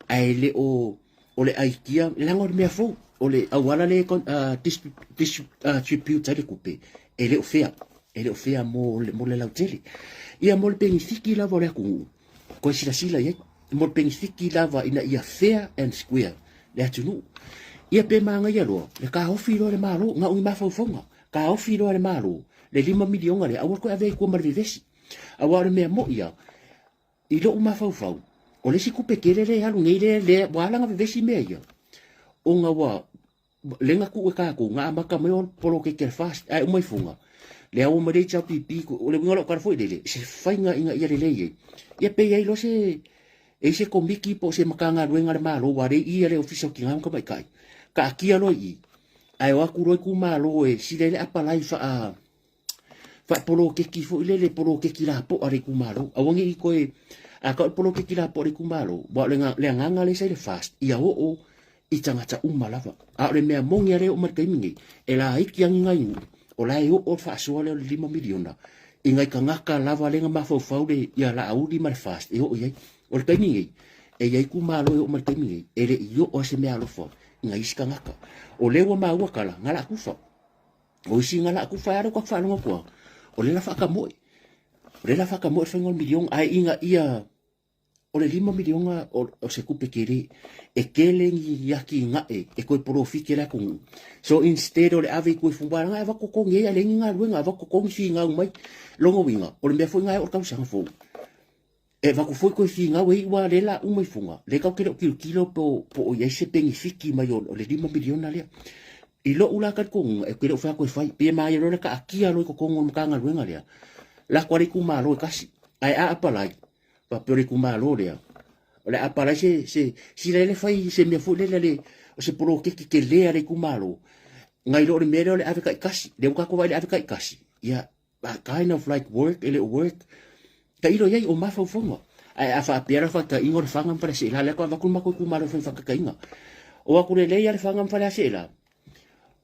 ae le o o le aitia, leaga o le mea fou, o le auala lea distribute ai le tupe, e le o fair, e le o fair mo le lautele. Ia mo le penefiti lava o le atunuu, toe silasila i ai, mo le penefiti lava ina ia fair and square le atunuu. Ia pe manaia loa, le taofi loa le Malo, na o ni mafaufauga, taofi loa le Malo, le 5 miliona lea, aua le toe avea i tua ma le vevesi. Aua o le mea moi lava, i lou mafaufau, o le isi tupe tele lea e alu nei lea, lea ua ala ona vevesi mea ia, ona ua lea na tuu e tatou, na amata mai o le poloketi a le FAST, ae uma ifoga, lea ua mai le HRPP, o le uiga o lau tala foi lele, se faiga ina ia lelei ai, ia pe i ai loa se, e i se komiti po o se Matagaluega a le Malo, aua o lea e i i le Ofisa o Tina ma Tamaitai, taatia loa i i, ae o atu loa itumalo e sili ai le apalai faa faapoloketi foi lele poloketi lapoa a le itumalo. Aua ne i toe a tau o le poloketi lapoa a le itumalo, aua o le agaga lea sa i le FAST, ia oo i tagata uma lava. A o le mea moni lava lea e oo mai i le taimi nei, e laiti lava ni nai nuu, o la e oo le faasoa lea o le $5 miliona i nai tagata lava lea na mafaufau le, ia Laauli ma le FAST e oo i ai. O le taimi nei, e i ai itumalo e oo mai i le taimi nei, e le i oo lava se meaalofa i nai isi tagata. O lea ua maua tala, na laakufa. O isi nga la ku fa aro ka faalogo atu au, o le la faakamoe. O le la faakamoe le faiga o le miliona, ae ina ia o le 5 miliona o se tupe tele, e tele ni atinae e toe polofiti ai le atunuu. So instead o le ave i tua i Fumba, leaga e avatu totogi ai, ae leai ni galuega, avatu totogi finau mai. Lona uiga, o le mea foi lena e oo i le tausaga fou, E avatu foi toe finau e iu a lea la uma i fuga, lea tatou te le o tilotilo po o i ai se penefiti mai o le $5 miliona lea. I lou la talitonuga, e te le o fai atu e fai, pe maia loa le taatia loa i totonu o le Matagaluega lea, lako a le itumalo e tasi, ae a apalai, faapea o le itumalo lea, o le a apalai se, se, sila ai le fai se mea foi lele le, o se poloketi tele a le itumalo, nai lo o le mea lea o le ave taitasi, lea ua tatou vaai i le ave taitasi, ia, That kind of like work e le o work. Tailo i ai o mafaufauga. Ae a faapea la faataitaiga o le faga ma Faleaseela, lea faatoa avatu le matou itumalo e fai faataitaiga. O atu lelei lava le faga ma Faleaseela,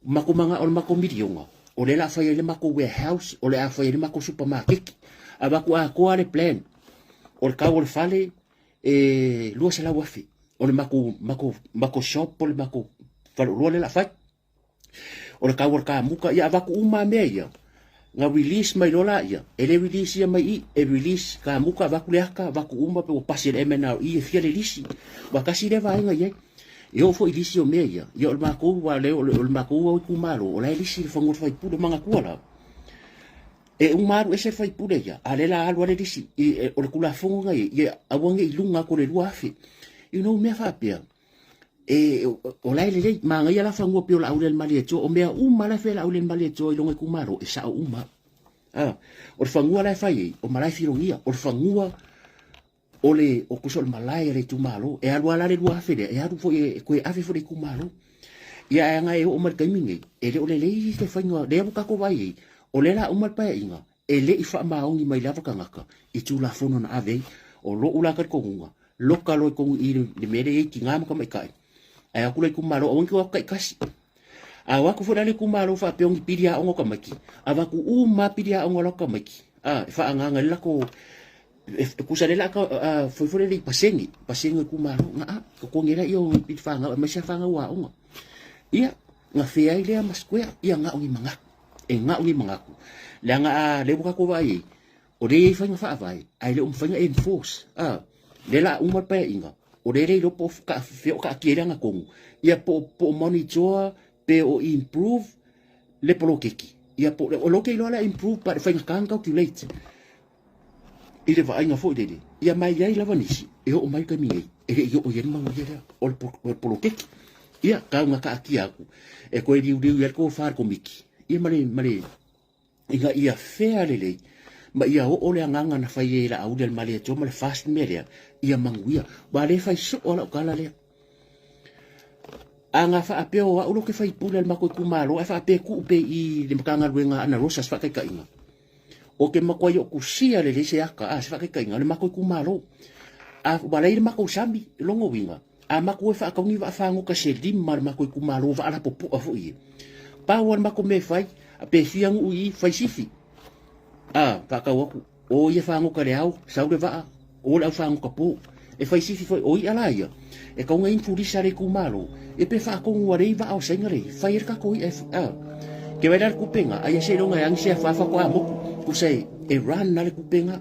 matou manao i le matou miliona, o lea o le a fai ai le matou warehouse, o le a fai ai le matou supamakeki. Avatu atoa le plan, o le tau o le fale e 200,000, o le matou, matou, matou shop po o le matou faleoloa lea o le a fai. O le tau o le kamuka, ia avatu uma lava mea ia, na release mai loa laia, e le release ia mai i, e release kamuka, avatu le ata, avatu uma pe ua pasi e le MNRE e fia le lisi. Ua tasi lea vaega i ai. E oo foi i lisi o mea ia, ia o le matou, aua o le matou au itumalo, o la e lisi le fanua o le faipule, manatua la, e uma alu ese le faipule ia, a o lea o le a alu lava le lisi, o le Tulafono lena e i ai, ia aua ne i luga atu o le 2,000. You know, mea faapea, E, o la e lelei, manaia la fanua pei o Laaulialemalietoa, o mea uma la e fai e Laaulialemalietoa i lona itumalo, e sao uma. Ah, o le fanua la e fai ai, o malae filogia, o le fanua o le, o tusa o le malae a le itumalo, e alu lava la le 2,000 lea, e alu foi e toe ave foi le itumalo. Ia ae aga e oo mai le taimi nei, e le o lelei le faiga, lea ua tatou vaai ai, o lea la uma le paeaiga, e le i faamaoni mai lava tagata i Tulafono na ave ai. O lou la talitonuga, loka loa i totonu i le mea lea e i ai tina ma tamaitai, ae o atu la itumalo, aua ne i o atu taitasi. A o atu foi la le itumalo faapea o ni pili aoga o tamaiti, avatu uma lava pili aoga o latou tamaiti, a, e faaagaaga ai le latou, e tusa lea o le a fai foi lele i pasene, pasene o itumalo, na a, totogi ai laia o pili fanau, aemaise lava fanau aoga. Ia, gafea ai lea ma square, ia na o ni manatu, e na o ni manatu. Leaga a lea ua tatou vaai ai, O lea e i ai faiga faavae, ae le o mafai ona enforce. A, lea la a uma le paeaiga, o lea e le iloa po o fea o taatia ai le agatonu, ia po o monitor pe o improve le poloketi. Ia po o lea ou te iloa la improve but e faigata ona calculate i le vaaiga foi lele, ia ma e i ai lava nisi e oo mai le taimi nei e le i oo i ai le manuia lea o le poloketi. Ia, tau ina taatia atu e toe liuliu i ai le tofa a le Komiti, ia ma le, ma le ina ia fea lelei ma ia oo le agaga na fai ai e Laauli a le Malietoa ma le FAST mea lea, ia manuia. Ua le fai soo lau tala lea. A ga faapea o au lo ke faipule a le makou itumalo ae faapea e tuu pea i le Matagaluega a Ana Rosa se faataitaiga. O ke matua i o kusia lelei se aka a se faataitaiga o le makou itumalo. A ua leai le makou sami, lona uiga, a matou e faatau ni vaafagota se lima a le matou itumalo vaa lapopoa foi e. Pau a le matou mea e fai, pe fia nuu i i, fai sifi. A, faatau atu, o ia fagota le ao, sau le vaa, o le au fagota po. E fai sifi foi, o i'a la ia, e tau na infulisa le itumalo, e pe faatonu a lei vaa o Saina lei, fai ai le tatou i'a e, a. Ke vai la le kupe ga, aia seiloga e agi se afa faatoa motu, tusa e, e run a le kupe ga,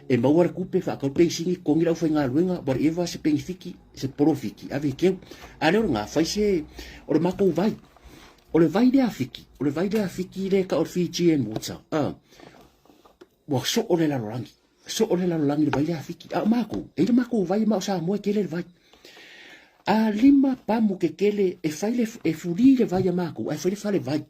e maua le tupe, faatau le penisini, totogi le aufaigaluega, whatever, se penifiki, se polofiki, ave i keu. A lea o lena, fai se, o le matou vai. O le vai lea a Fiki, o le vai lea a Fiki lea e tau o le Fijian water, a, ua soo le lalolagi, soo le lalolagi le vai lea a Fiki. A o matou, e i le matou vai ma o Samoa e tele le vai. A lima pamu kekele e fai le, e fuli le vai a matou, ae fai le fale vai.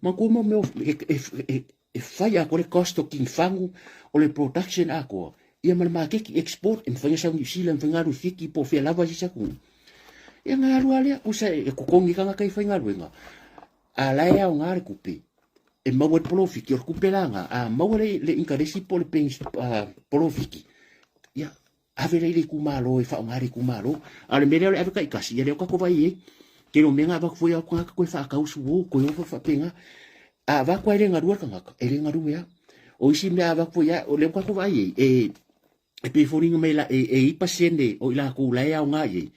Manatua mo mea e, e, e, e fai atoa le cost o kinifagu, o le production atoa, ia ma le maketi export, e mafai ona sau Niu Sila, e mafai ona alu i Fiti po o fea lava se isi atunuu. Ia ona alu lava lea, tusa e totogi tagata i faigaluega, a la e aoga le tupe e maua i le polofiti, o le tupe la lena, a maua le, le inkaresi po o le polofiti, ia ave lea i le itumalo e faaaoga e le itumalo. A o le mea lea o le ave taitasi, ia lea ua tatou vaai i ai. Tele o mea na avatu foi au tagata toe faatau suo, toe o foi faapena. A avatu lava e le galue le tagata, e le galue lava. O isi mea a avatu foi lava, o lea ua tatou vaai i ai, e, e pei e foliga mai la, e, e i ai pasene o i latou la e aoga i ai,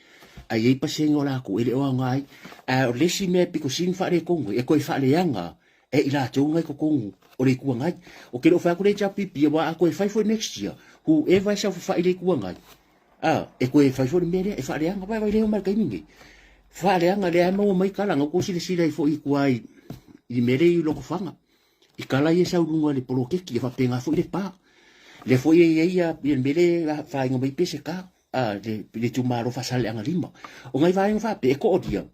a i ai pasene o latou e le o aoga ai. A o le isi mea e pito sili ona faaletonu ai, e toe faaleaga e i latou na i totonu o le Itu Agai. Ou te le o fai atu le HRPP, aua a toe fai foi next year, whoever e saofafai i le Itu Agai, a, e toe fai foi le mea lea, e faaleaga. Vaai, vaai lea e oo mai i le taimi lenei, faaleaga, lea e maua mai tala, na outou silasila ai foi i tua i, i le mea lea i Lotofaga, i tala ia e sau i luga i le poloketi, e faapena foi Lepa. Lea foi e i ai ia, ia le mea lea e faaaiga mai Peseta, a, le, le itumalo Faasaleleaga 5. O nai vaega faapea, e toalia,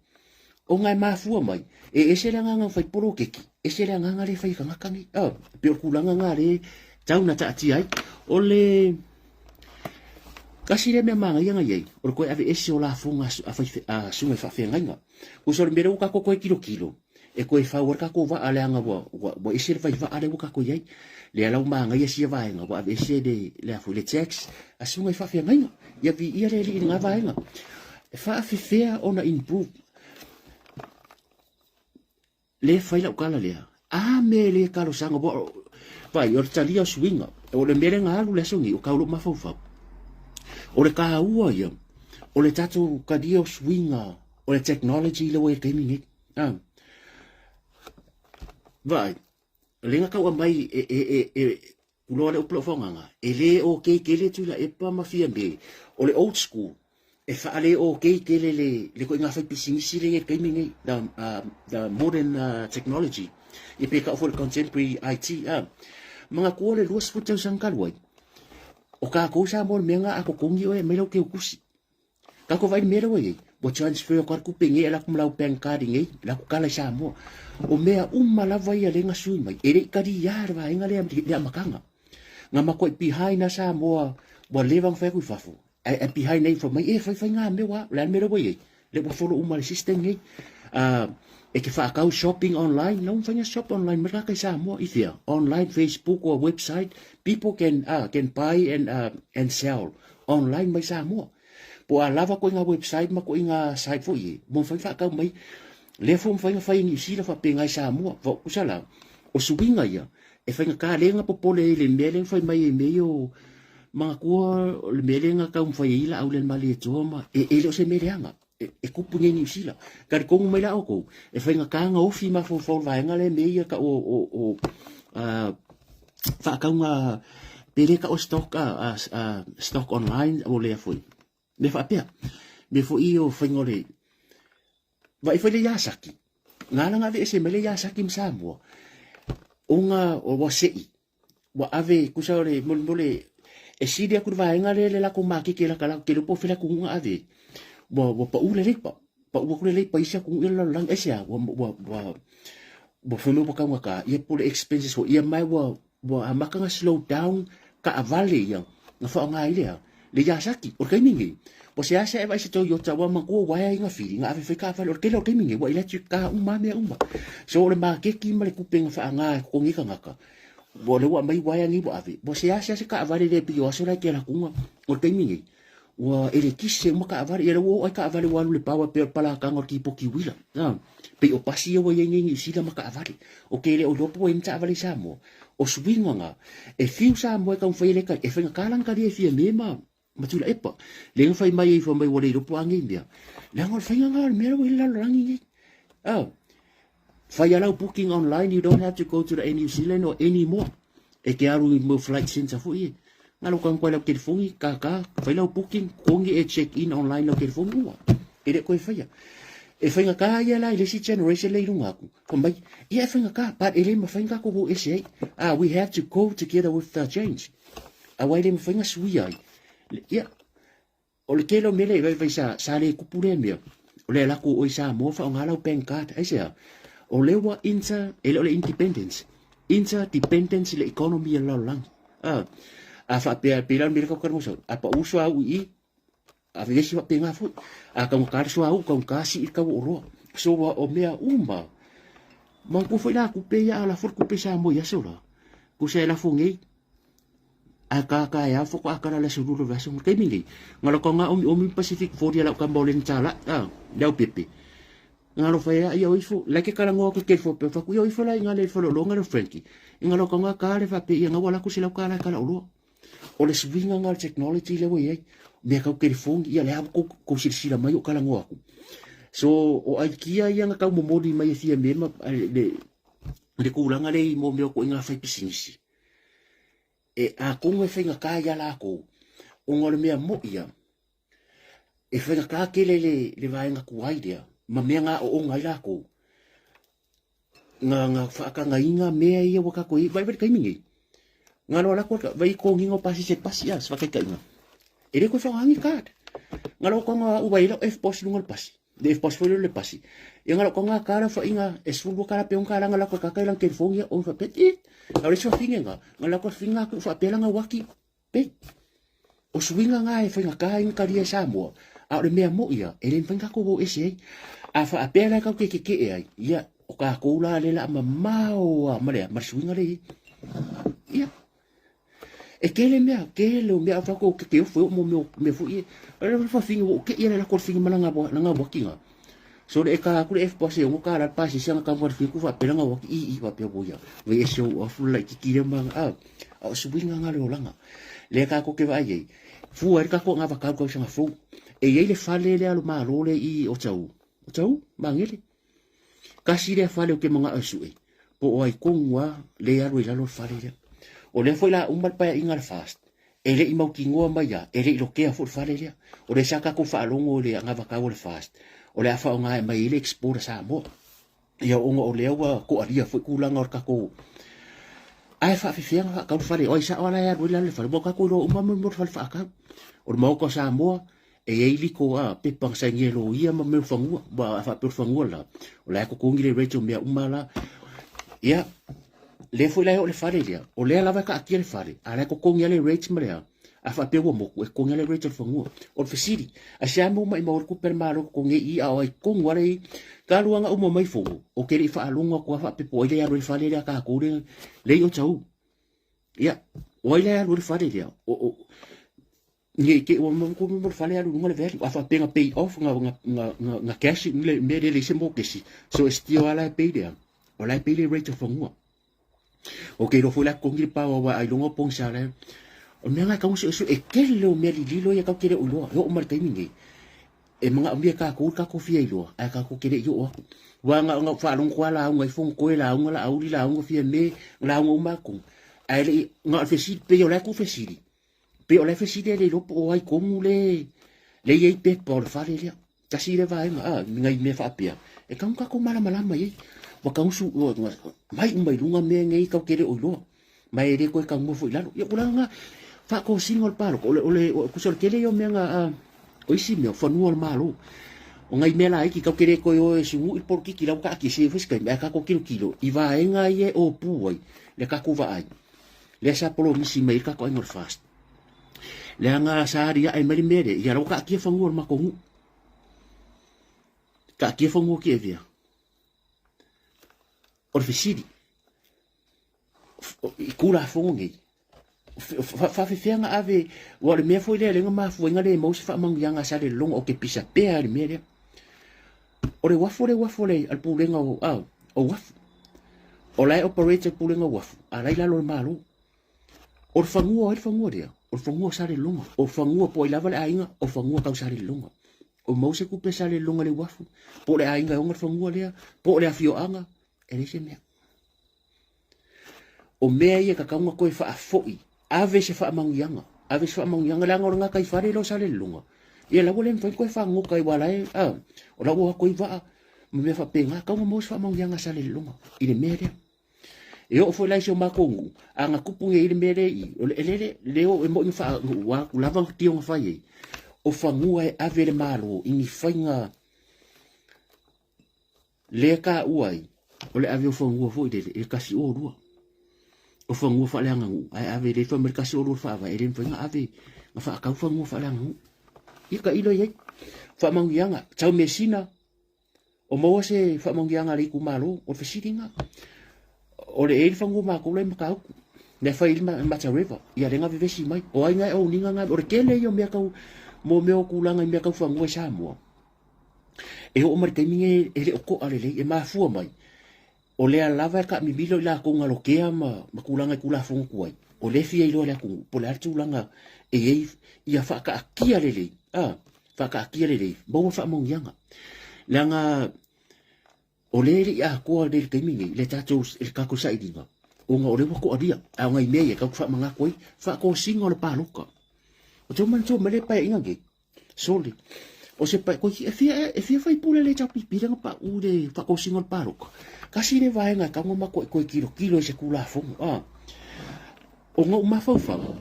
ona e mafua mai, e ese le agaga fai poloketi, ese le agaga lea e fai e tagata nei. A, e pei o le tulaga lena lea e tau na taatia ai. O le tasi lea mea manaia na i ai, o le toe aveese o lafoga a, fai, a susuga i faafeagaiga. Tusa o le mea lea ua tatou toe tilotilo, e toe fau ai le tatou vaa leaga ua, ua, ua ese le vaivaa lea ua tatou i ai. Lea la ua manaia sia vaega, ua aveese le, le, a foi, le tax a susuga i faafeagaiga. Ia viia le Alii i lena vaega. E faafefea ona improve le fai lau tala lea. A mea e le talosaga, ua, vai, o le talia o suiga, o le mea lea na alu le aso nei, o tau lou mafaufau. O le taua ia, o le tatou talia o suiga, o le technology lea ua i le taimi nei. Ah. Vaai, le na tau aumai e, e, e, e kuloa le upu lau faogaga, e le okay tele Tuilaepa ma Fiame, o le old school, e faale okay tele le, le koiga fai pisinisi le i le taimi nei, the, the modern technology, ia pe tau foi le contemporary IT, ah. Manatua le 20 tausaga talu ai, o tatou Samoa o le mea na a totogi oe e aumai lau teutusi. Tatou vaai i le mea lea ua i ai, ua transfer atu lava le tupe nei e alu atu ma lau bank card i inei, alu atu kala i Samoa. O mea uma lava ia lea na sui mai, e le i talia le vaega lea i le amataga. Na matuai behind lava Samoa, ua leva ona fai atu i fafo, ae behind nei fai mai, e fai fai ngā mea ua, o le a le mea lea ua i ai? Lea ua follow uma le system nei. E te whaakau shopping online, na ua mafai shop online mai tagata i Samoa, i whea? Online, Facebook or website, people can, can buy and, and sell online mai Samoa. Po a lava koe ngā website ma koe ngā site foi e, ua mafai whaakau mai, lea foi mafai na whai i New Zealand whapenga i Samoa. Wa kusa la, o suiga ia, e whai ngā lenga popole i le mea lea whai mai e mea o manatua o le mea lea nga tau mafai ai la au le mali e toa ma e, e le o se mea leaga e, e kupu nei Niu Sila. Talitonu mai la outou, e faigata na ofi mafaufau le vaega lea mea ia tau o, o, o faatauga pe le tau o stock, stock online o lea foi. Mea faapea. Mea foi ia o faiga o le... Vaai foi le Yasaki. Nga ala nga aveese mai le Yasaki ma Samoa. Ona o ua sei. Ua ave, kusa o le molemole, e sili atu le vaega lea le latou makeke laka latou te le iloa po o fea le atunuu na ave ai. Ua, ua pau le leipa. Pau atu le leipa i isi atunuu ia le lalolagi. Aisea? Ua, ua, ua, ua fai mai ua taugata, ia po o le expenses foi ia, ma ua, ua amata ona slow down taavale ia na faaaoga ai lea. Le Yasaki, o le taimi lenei, ua seasea e vaai se Toyota ua matua uaea i gafili, na ave fai taavale. O le tele o le taimi lenei, ua electric car uma lava mea uma. So o le maketi ma le tupe na faaaga e totogi ai tagata, ua o lea ua aumai uaea nei ua ave, ua seasea se taavale le pei o aso la e te alu atu O le taimi lenei, ua elekise uma taavale, ia lea ua oo lava i taavale ua alu i le power pei o le palataga o le kipoti uila. Pei o pasi ia ua i ai nei i Niu Sila ma taavale. Ou te le o iloa po ua i ai ni taavale i Samoa. O suiga na, e fiu Samoa e taumafai e le tali, e faigata la ona talia e Fiame ma ma Tuilaepa. Lea na fai mai ai fai mai ua le iloa po o a nei mea. Leaga o le faiga na o le mea la ua i ai le lalolagi nei. Fai a lau booking online, you don't have to go to the Air New Zealand or any more. E te alu i mo flight center foi e. Nga lau kanga lau telefoni, kaka, fai lau booking, kongi e check in online lau telefoni ua. E le koe faia. E faigata ia la i le isi generation le i lunga aku. Fai mai, ia e faigata, but e le mafai na tatou o ese ai. Ah, we have to go together with the change. Aua e le mafai na suia ai. Ia, o le tele o mea lea i vaivai sa, sa le kupu lea mea. O le lako o i Samoa whaonga lau bank card. Ai sea, o le ua inter, e le o le independence. Interdependence le economy a lalolagi. Ah, a whaapea, pei la mea le kau a pa uso au i, a vesi whaapea foi. A kaungata le suauu, kaungata sii le tau o oloa. So ua o mea uma. Manatua foi la kupe ia a lafo le kupe Samoa i aso la. Tusa e lafo nei. Ae kaka e a faatoa kala le aso lua o le vaiaso. Ma le taimi nei, na loko nga omiomi Pacific 40 a lau tama o le Ntala, a, le au pepe. Na alofa ia ia o ifo, la ke kala ngoa ku ke fo pe fa ku ia o ifo la inga le falo longa le Frankie. Inga loko nga ka le fa pe ia nga wala ku se lau kala kala oloa. O le suiga nga o le technology lea ua i ai, mea tau telefoni, ia lea ua kou silasila mai o talanoa atu. So, o aikia ia na tau momoli mai e Fiame ma le, le tulaga lea i mo mea o ituaiga fai pisinisi. E atonu e faigata ia lakou, ona o le mea moi ia, e faigata tele le, le vaega tuai lea, ma mea na aooga ai lakou. Na, na faatagaina mea ia ua tatou i ai, vaai le taimi nei. Na loa lako vai totogiina o pasi se pasi a, se faataitaiga. E le toe faaaogaina ni card. Na loa toga au vai lau F-boss i luga o le pasi. Le F-boss foi lea o le pasi. Ia na loa toga card au faiga e 12 tala pe 6 tala na lako e kaka i lana telefoni ia, ona faapea, ih, na o le isi fafine na, na lako e finga atu faapea lana uaki. Pei, o suiga na e faigata ai na talia e Samoa, a o le mea moi ia, e le mafai ona tatou o ese ai. A faapea la tatou te tetee ai, ia, o tatou la lea o le a mamao lava ma le a, ma le suiga lea e i ai. Ia, e tele mea, tele o mea a tatou te ofo e oo mo mea, mea foi ia. O le fafine ua ou tei lava le lako o le fine ma lana, lana uaki na. So le e ka aku le F-boss e ono tala le pasese ana tago le fiku faapea lana uaki i i faapea ua ia. Vai e show off le laititi lea ma a a o suiga nga le olaga. Lea tatou te vaai ai, fua ai le tatou agavakau tausaga fou. E i ai le fale lea a le Malo lea i Otahuhu. Otahuhu? Magele. Tasi lea fale ou te manao e sue, po o ai tonu lava lea e alu ai i lalo le fale lea. O lea foi la uma le paeaiga a le FAST, e le i mautinoa mai lava, e le i lotea foi le fale lea. O lea sa tatou faalogo i le anavatau a le FAST, o le a faaaoga e aumai ai le export a Samoa. Ia ona o lea ua toalia foi tulaga o le tatou ae faafefea ona faatau le fale, o ai sao lava la e alu ai i lalo le fale, ua tatou iloa uma mo le fale faatau. O le Maota o Samoa, E i ai liko a pepa na sainia e loia ma mea o fanua, ua a faapea o le fanua la, o la e totogi le rate o mea uma la. Ia, lea foi la e oo le fale lea, o lea lava e taatia le fale, a la e totogi lava le rate ma le a, a faapea ua motu, e totogi lava le rate o le fanua. O le fesili, aisea mea ua maimau ai le tupe a le Malo e totogi ai i i, a o ai tonu lava le i, talu lava ona uma mai fono, ou te le i faalogo atu lava faapea po o ai lea e alu ai le fale lea a tatou lea, lea i Otahuhu. Ia, o ai la e alu ai le fale lea? O, o, Nge i te ua mo ko mo fale alu lunga le value a faapea na pay off na na na na, na cash le mea le le se mokesi so e still ala e pay lea o la e pay le rate of fanua o ke lo foi la kongi le pawa wa ai longa pong sa la o mea nga kau se e kele o mea lililo ia kau kele o iloa e oo mai le taimi nei e manaomia e kākou kākou fia iloa ae kākou ke le i oo aku wa nga nga faalogo koa lauga i Fonotoe lauga Laauli lauga Fiame lauga uma aku ae le i nga o le fesili pei o la e ku fesili Pei o la e fesili e le iloa po o ai tonu le le i ai pepa o le fale lea. Tasi lea vaega, a, nai mea faapea, e tau tatou malamalama i ai. Ua tau su, ua, mai uma i luga mea nei tau te le o iloa. Ma e le toe taunua foi i lalo. Ia, tulaga na, faatosina o le palota, o le, o le, o, tusa o le tele ia o mea na, a, o isi mea, o fanua o le Malo. O nai mea laiti, tau te le toe o e sunu'i le polokiki la ua taatia se i fai se taimi, ae tatou tilotilo i vaega ia e opu ai le tatou vaai. Lea sa polomisi mai ai le tatou aiga o le FAST. Leaga sa aliae mai le mea lea, ia la ua taatia fanua o le matou nuu. Taatia fanua o Tiavea. O le fesili, i Tulafono nei, faafefea na ave, aua o le mea foi lea lea na mafua ai na le maua se faamanuiaga a Salelologa, ou te pisa pea i le mea lea. O le uafu le uafu a le Pulega o, o Uafu. O la e operate e le Pulega o Uafu, a la e i lalo o le Malo. O le fanua o ai le fanua lea? O le fanua o Salelologa. O fanua po o ai lava le aiga, o fanua tau Salelologa. O maua se tupe a Salelologa i le uafu, po o le aiga e ona le fanua lea, po o le afioaga, e leai se mea. O mea ia e tatau ona toe faafoi, ave se faamanuiaga, ave se faamanuiaga, leaga o le gataifale lea o Salelologa, ia la ua le mafai ona toe fagota ai, aua o la e, a, o la ua o atu ai vaa ma mea faapena, tatau ona maua se faamanuiaga a Salelologa i le mea lea. E oo foi la i si o matou nuu, a na tupu nei le mea lea i i, o le eleele lea e moni na faanuu atu lava tio na fai ai, o fanua e ave e le Malo i ni faiga lea taua ai, o le ave o fanua foi lele i le 102. O fanua faaleaganuu, ae ave le fai mai le 102 le faavae, e le mafai ona ave na faatau fanua faaleaganuu. Ia tailo i ai. Faamanuiaga, tau measina, O maua se faamanuiaga a le itumalo, o le fesili lena. O le e i le fanua matou la i Matautu, mea fai i le Mata River, ia lea na vevesi mai. O ai na e own ina na, o le tele ia o mea tau, mo mea o tulaga i mea tau fanua i Samoa. E oo mai le taimi nei e le o toa lelei, e mafua mai, o lea lava e taamimilo i latou na lotea ma, ma tulaga i Tulafono tuai, o lea e fia iloa e le atunuu, po o le a le tulaga e i ai, ia faataatia lelei, a, faataatia lelei, maua faamanuiaga. Leaga o lea e le i atoa lelei i le taimi nei le tatou, le tatou sailiga, ona o lea ua toalia, a o nai mea ia tatou te faamanatu ai, faatosina o le palota. Ou te manatua mai le paeaiga nei, Sole, o se pae, koe, e fia, e fia faipule le HRPP lea na pau le faatosina o le palota. Kasi le vaega e tatau ona matou toe tilotilo i se Tulafono, a. Ona ou mafaufau,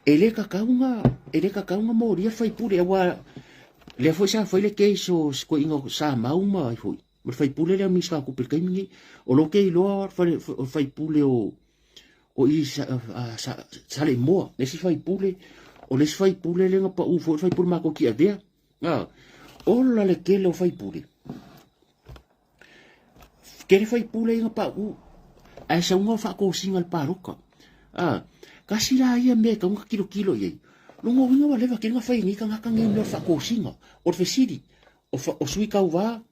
e le tatau ona, e le tatau ona molia le faipule, aua lea foi sa fai le case o si toeaina o Samau ma ai foi, ma le faipule lea Minisita o Tupe i le taimi lenei. O lo te iloa o le faipule o, o i Saleimoa, le isi faipule, o le isi faipule lea na pau foi le faipule matou Tiavea. A, ola le tele o faipule. Tele faipule ia na pau, ae sauga o faatosina le palota. A, kasi la ia mea e tatau ona tilotilo i ai. Lona uiga ua leva tele na fai e nei tagata nei mea o le faatosina. O le fesili, o, fa, o sui tauva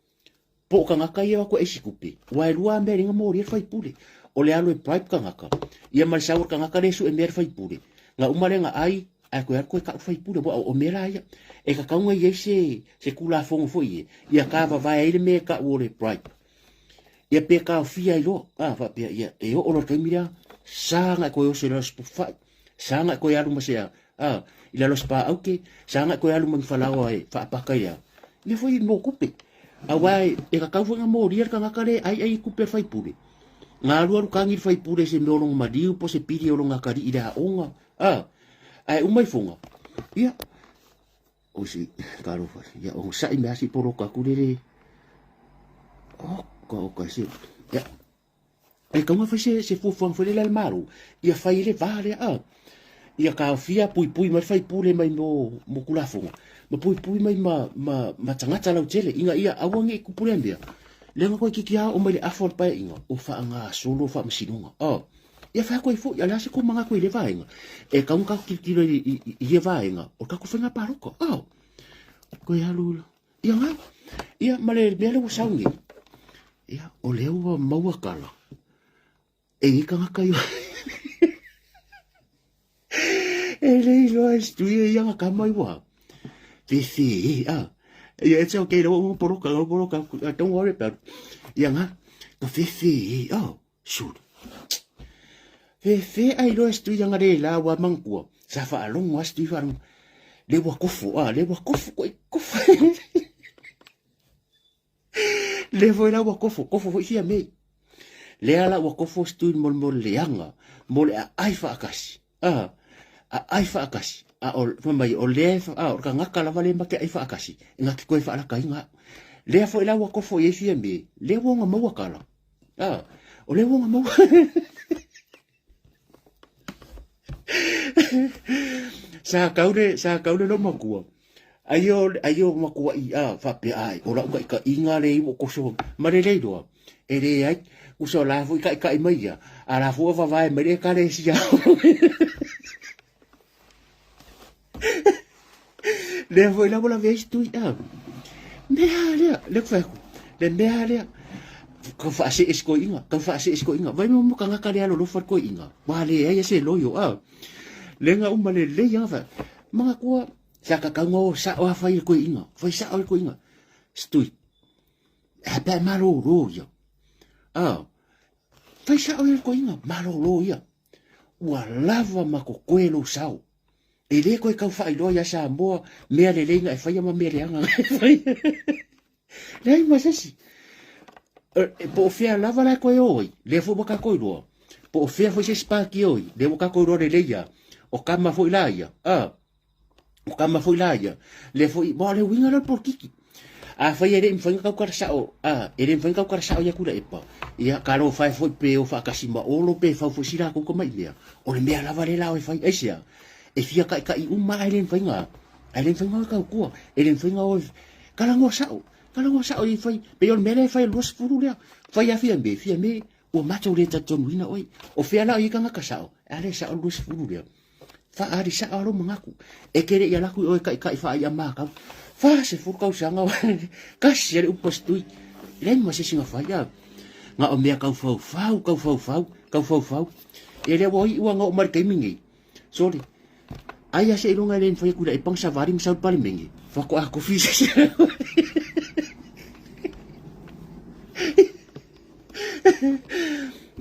po o tagata ia e o atu e aisi tupe, aua e lua lava mea e le na molia le faipule. O le alu e bribe tagata, ia ma le sau o le tagata lea e sue mea le faipule. Na uma lea na ai, ae toe alu toe tau le faipule, aua o mea la ia. E tatau ona i ai se, se Tulafono foi ia, ia tavavae ai le mea e tau o le bribe. Ia pe taofia ai loa, a faapea, ia e oo loa i le taimi lea, sa ona e toe oso i lalo o se pufai, sa ona e toe alu ma se, a, i lalo o se paaute, sa ona e toe alu ma ni falaoa e faapaka i a, mea foi mo tupe. Aua e tatau foi ona molia le tagata lea e aiai i tupe a le faipule. Na alualu tagi le faipule i se mea o lona maliu po o se pili o lona atalii i le aoga, a, ae uma ifoga, ia, o si, talofa, ia, onosai mai lava se i poloka atu le, oka, oka, se, ia, e tatau ona fai se, se fuafuaga foi lele a le Malo, ia fai ai le va lea, a, ia taofia puipui mai le faipule mai mo, mo Tulafono, ma puipui mai ma, ma, ma tagata lautele, ina ia aua ne i tupu lea mea, leaga toeitiiti lava oo mai le afa o le paeaiga, o faagasolo faamasinoga, a. Ia fai atu ai foi, a o le a se tou manatu i lea vaega? E tatau ona tatou tilotilo i, i, i ia vaega o le tatou faiga palota. Oh, koe alu la. Ia nga, ia ma le mea lea ua sau nei. Ia, o lea ua maua tala. E i tagata i E le iloa e se tui e ia nga kama i ua. Fefe e, ah. Ia, it's okay, ua ua poloka, ua poloka, don't worry about it. Ia nga, ka fefe e, oh. Sulu. Fefe ai loa se tuianga le la ua manatua. Sa faalogo lava se tui faalogo. Le ua kofo, ah, le ua kofo koe, kofo. Le foi la ua kofo, kofo foi fia mei. Lea la ua kofo se tui mo mo le leaga, mo le aai faatasi. Ah, aai faatasi. A o, fai mai, o lea, ah, o le tagata lava lea ma te ai faatasi, e na te toe faalakaina au. Lea foi la ua kofo i ai fia mei, lea ua ona maua tala. Ah, o lea ua ona maua. Sa kau le, sa kau le lomatua. Ai o, ai o matua i a, whapea ai, o lau kai ka inga le iwo koso, ma le leiloa. E le ai, uso la fui kai kai mai ia, a la fua vavae mai le kare sia. Lea foi la ua lavea tui a. Mea lea, le ku fai le mea lea. Kau whaase e sko inga, kau whaase e sko inga. Vai mo mo kangaka lea lo lofa ko inga. Wa le ai se loyo a. Lenga uma le le ia fa. Manga kua sa ka kaunga o sa o fai ko inga. Fai sa o ko inga. Stui. E pe malo ro ia. A. Fai sa o ko inga, malo ro ia. Ua lava ma kokoe lou sao. E le koe kau faailoa iā Samoa mea lelei na e faia ma mea leaga na e faia. Leai ma se isi. E, po o fea lava la e koe o ai, lea foi ua kākou iloa. Po o fea foi se isi pāti e o ai, lea ua kākou iloa lelei ia. O kama foi la ia, a. O kama foi la ia. Lea foi, ma o le uiga lea o le polokiki. Afai e le i mafai ona tau karasao, a, e le mafai ona tau karasao ia Tuilaepa, ia, talofa e foi pe o faatasi ma Olo pe fau foi si latou tamai mea. O le mea lava lea la o e fai, aisea? E fia taitai uma ae le mafai ona, ae le mafai ona o e tautua, e le mafai ona o e, talanoa sao, talanoa sao e fai, pei o le mea lea e fai e le 20 lea, fai lava Fiame, Fiame, ua matou le talitonuina oe. O fea la o i ai tagata sao? A lea e sao le 20 lea. Faaali sao lou manatu. E te le i ala atu i oe taitai faai'a makau. 40 tausaga o kasi a le upu a se tui. Leai ma se isi na fai a. Na o mea tau faufau, tau faufau, tau faufau. E lea ua iu a na oo mai le taimi nei. Sorry. Ai a seiloga e le mafai atu i la epanga savali ma sau i le Palemene. Faatoa tofi se isi.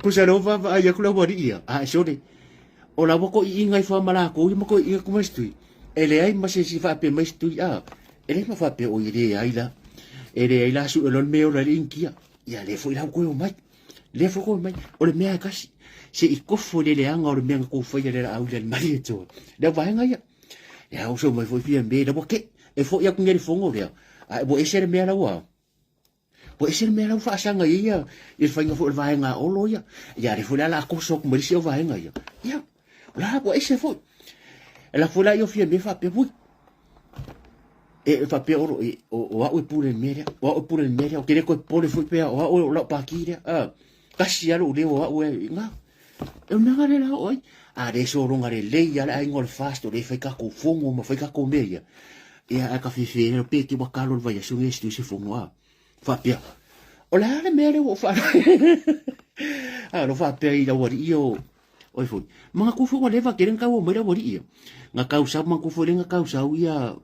Kusa leo vaavaai atu le aualii ia. Ae sorry. O la ua toʻiʻiga ifo a ma lakou ia ma toʻiʻiga atu ma isi tui. E leai ma se isi faapea mai isi tui, a, e leai ma faapea oi e leai la. E leai la sue loa le mea e ola ai le Initia. Ia lea foi la ua toe omai. Lea foi toe omai. O le mea e tasi, se i kofo i le leaga o le mea na tou faia le laau i le alimali e toa. Lea vaega ia. Lea oso mai foi fia me, la ua ke. E foi atu nei le fono lea. A ua ese le mea la ua. Ua ese le mea la ua faasaga i ai ia le faiga foi o le vaega a Olo ia. Ia lea foi la o le a koso atu ma le isi au vaega ia. Ia, o la ua ese foi. E la foi la ia fia mea faapea, ui, e faapea Olo, e, o, o au e pule le mea lea, o au e pule le mea lea, ou te le toe popole foi pea, o au o lau pākī lea. Ah, tasi lava lou leo o au e, ngā. E o mea ngā le la o ai. A le sologa lelei a le aiga o le fast, o le fai kākou fono ma fai kākou mea ia. Ia, ae ka fefe lea, pe te waka alo le vaiaso nge si se fono a. Faapea, o le a le mea lea ua ou faalogo. A, lo faapea i lau alii o, oi foi. Manatua foi ua leva tele na tau mai lau alii ia. Na tau sau, manatua foi lea na tau sau ia,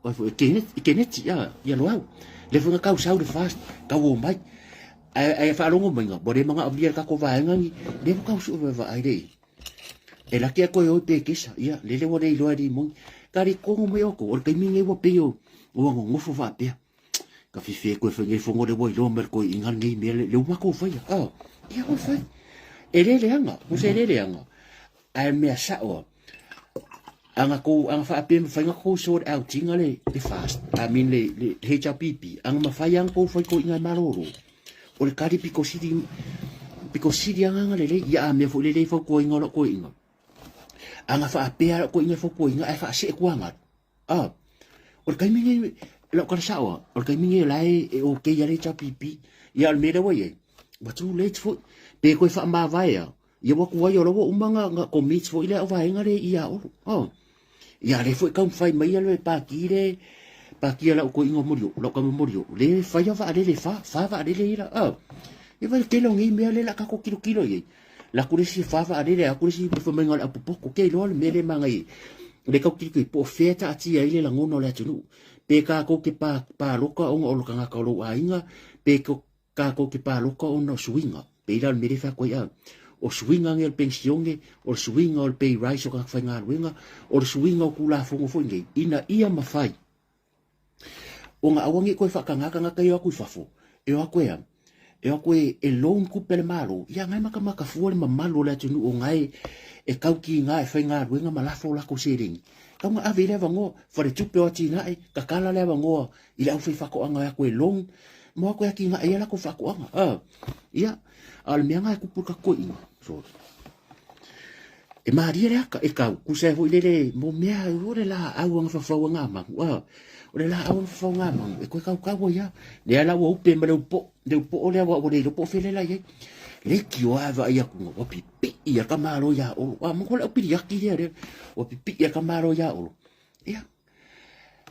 oi foi, e Keneti, a, ia Loau. Lea foi na tau sau le fast, tau o mai. Ae, ae faalogo mai na, ua le manaomia le tatou vaega ni, lea ua tau sue vaai le i. E laki a koe oi pe kesa, ia, lele ua le iloa e limoni. Ka li kongo mai oko, o le taimi nei ua pei o, ua nonofo faapea. Ka whiwhi e koe whai nei whango le ua iloa mai le koe inga nei mea le, le uma kou whaia. Ah, ia ua whai. E lele anga, musa e lele anga. Ae mea sao a, anga kou, anga whaapea ma whainga kou sort outinga le, le fast, I mean le, le, le HRPP, anga mawhai anga kou whai kou inga e malōrō. O le kari piko siri, piko siri anga anga lelei, ia a mea foi lelei fautuaina o lau koiinga. Anga faapea lau koiinga e fautuaina ae faasee kuaga. Ah, o le taimi nei, lau tala sao a, o le taimi nei o la e, e okay ia le HRPP, ia o le mea lea ua i ai, ua too late foi. Pe koe faamavae a, ia ua tuai o la ua uma nga, nga commit foi lea o vaega le ia Olo. Oh. Ia le foi taumafai mai ia le pākī le pākī a lau koiinga o Molioo, lau tama Molioo, le fai a vaalele fa, fa vaalele ia la. Ah. Ia vai tele o nei mea le la kako kilokilo i ai. La ku le isi fa vaalele, a ku le isi fai mai nga le apopoko, ke iloa le mea le mangai. Le kau kilokilo po o fea taatia ai le lagona o le atunuu. Pe kākou ke pā, pāloka ona o lo kangaka o lou aiga, pe kākou ke pāloka ona o suiga. Pei la o le mea lea e fai atu ai a. O suiga nei o le penisione, o le suiga o le pay rise o tagata faigaluega, o le suiga o Tulafono foi nei, ina ia mafai ona aua ne i toe faatagā tagata ia o atu i fafo, e o atu e a, e o atu e, e loan tupe a le Malo, ia na e matamata fua le mamalu o le atunuu o na e, e tautiga e faigaluega ma lafo o latou seleni. Tau na ave i le avanoa, faletupe o atinae, tatala le avanoa i le aufaifaatoaga e atu e loan, mo atu e atinae ai a latou faatoaga. A, ia, a o le mea na e tupu i le tatou toeaina, sorry. E malie le aka e kau, kusa e foi lele mo mea o le laau anga fafau anga magu. A, o le laau anga fafau anga magu, e koe kau kau ia. Lea la ua upe ma le upo, le upo o lea ua ua le iloa po o fele la i ai. Le kio a vaai aku nga, ua pipii a ka malo ia Olo. A, mo le au piliaki lea lea. Ua pipii a ka malo ia Olo. Ia,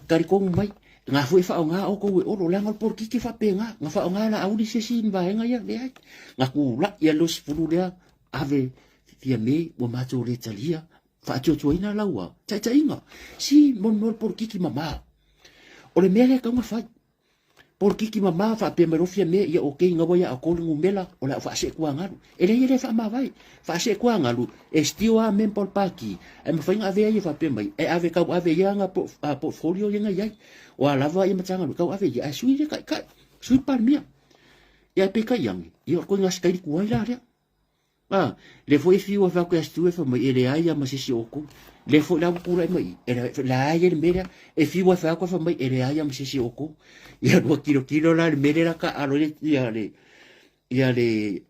talitonu mai, ngā foi e whaonga o kou e olo, leaga o le polokiki e faapena, nga whaonga la auli se isi vaega ia, leai. Nga kula'i a le 20 lea, ave Fiame ua matou le talia, faatuatuaina laua taitaiga, si mo le mea o le polokiki mamā. O le mea lea e tatau ona fai, Polokiki mama faapea mai loa Fiame, ia okei gaua ia outou le numera o le a ou faasee tuagalu. E leai e le faamavae. Faasee tuagalu e still a member o le pati ae mafai ona ave ai e faapea mai e ave tau ave ia ana portfolio ia na i ai. O a lava ia Matagaluega tau ave ia ae sui le taitai, sui le Palemia. Ia ae peitai ane, ia o le ituaiga sitaili tuai la lea. A, lea foi e fiu e fai atu ia Stu e fai mai, e leai lava ma se isi o outou. Lea foi la ua tulai mai i, e leai le mea lea. E fiu e fai atu e fai mai, e leai lava ma se isi o outou. Ia ua tilotilo la i le mea lea la taaalo ai ia le, ia le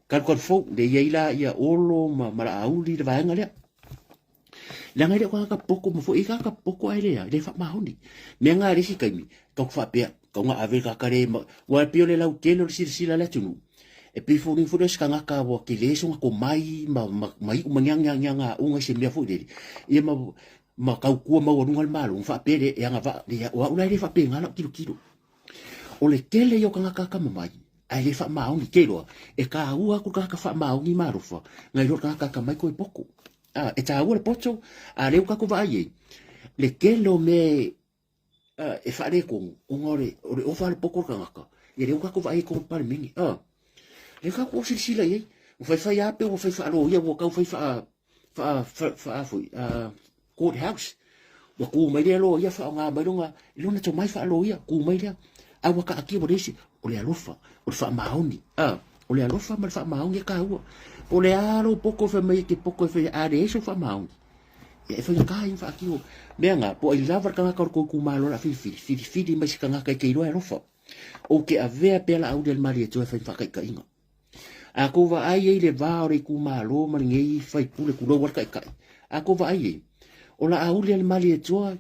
kalukalu fou, lea e i ai la ia Olo ma Laauli le vaega lea. Leaga e le o tagata poto ma foi e tagata poto ae leai, le faamaoni. Mea na i le isi taimi, tatou te faapea, tau na ave le tagata le ma, aua e pei o le lautele o le silasila a le atunuu, e pei foi foi lea o se tagata ua tele sona tomai ma, ma, ma iu ma ni aga auga i se mea foi lele, ia ma, ma tautua maualuga le Malo, ona faapea lea e agavaa, le, o au la e le faapena lau tilotilo. O le tele ia o tagata atamamai, ae le faamaoni, te iloa, e taua atu le tagata faamaoni ma alofa, nai lo le tagata atamai toe poto. A, e taua le poto, a lea ua tatou vaai ai, le tele o mea e faaletonu, ona o le, o le ova o le poto o le tagata, ia lea ua tatou vaai ai i totonu o le Palemene. A, lea tatou o silasila i ai, ua faifai lava pe ua fai faaloia, ua tau fai faa, faa, faa, faa foi, court house. Ua tu mai lea loia faaaoga mai lona, lona tomai faaloia, tu mai lea. A ua taatia ua leai se, o le alofa, o le faamaoni, a, o le alofa ma le faamaoni e taua. Po o le a lou poto e fai mai e te poto e fai, a leai sou faamaoni, ia e faigata ia ona faatino. Mea na, po o ai lava le tagata o le tou itumalo o le a filifili, filifili mai se tagata e te iloa e alofa. Ou te avea pea Laauli a le Malietoa e fai ma faataitaiga. A tou vaai ai i le va o le itumalo ma lenei faipule, tulou a le taitai, a tou vaai ai, o Laauli a le Malietoa,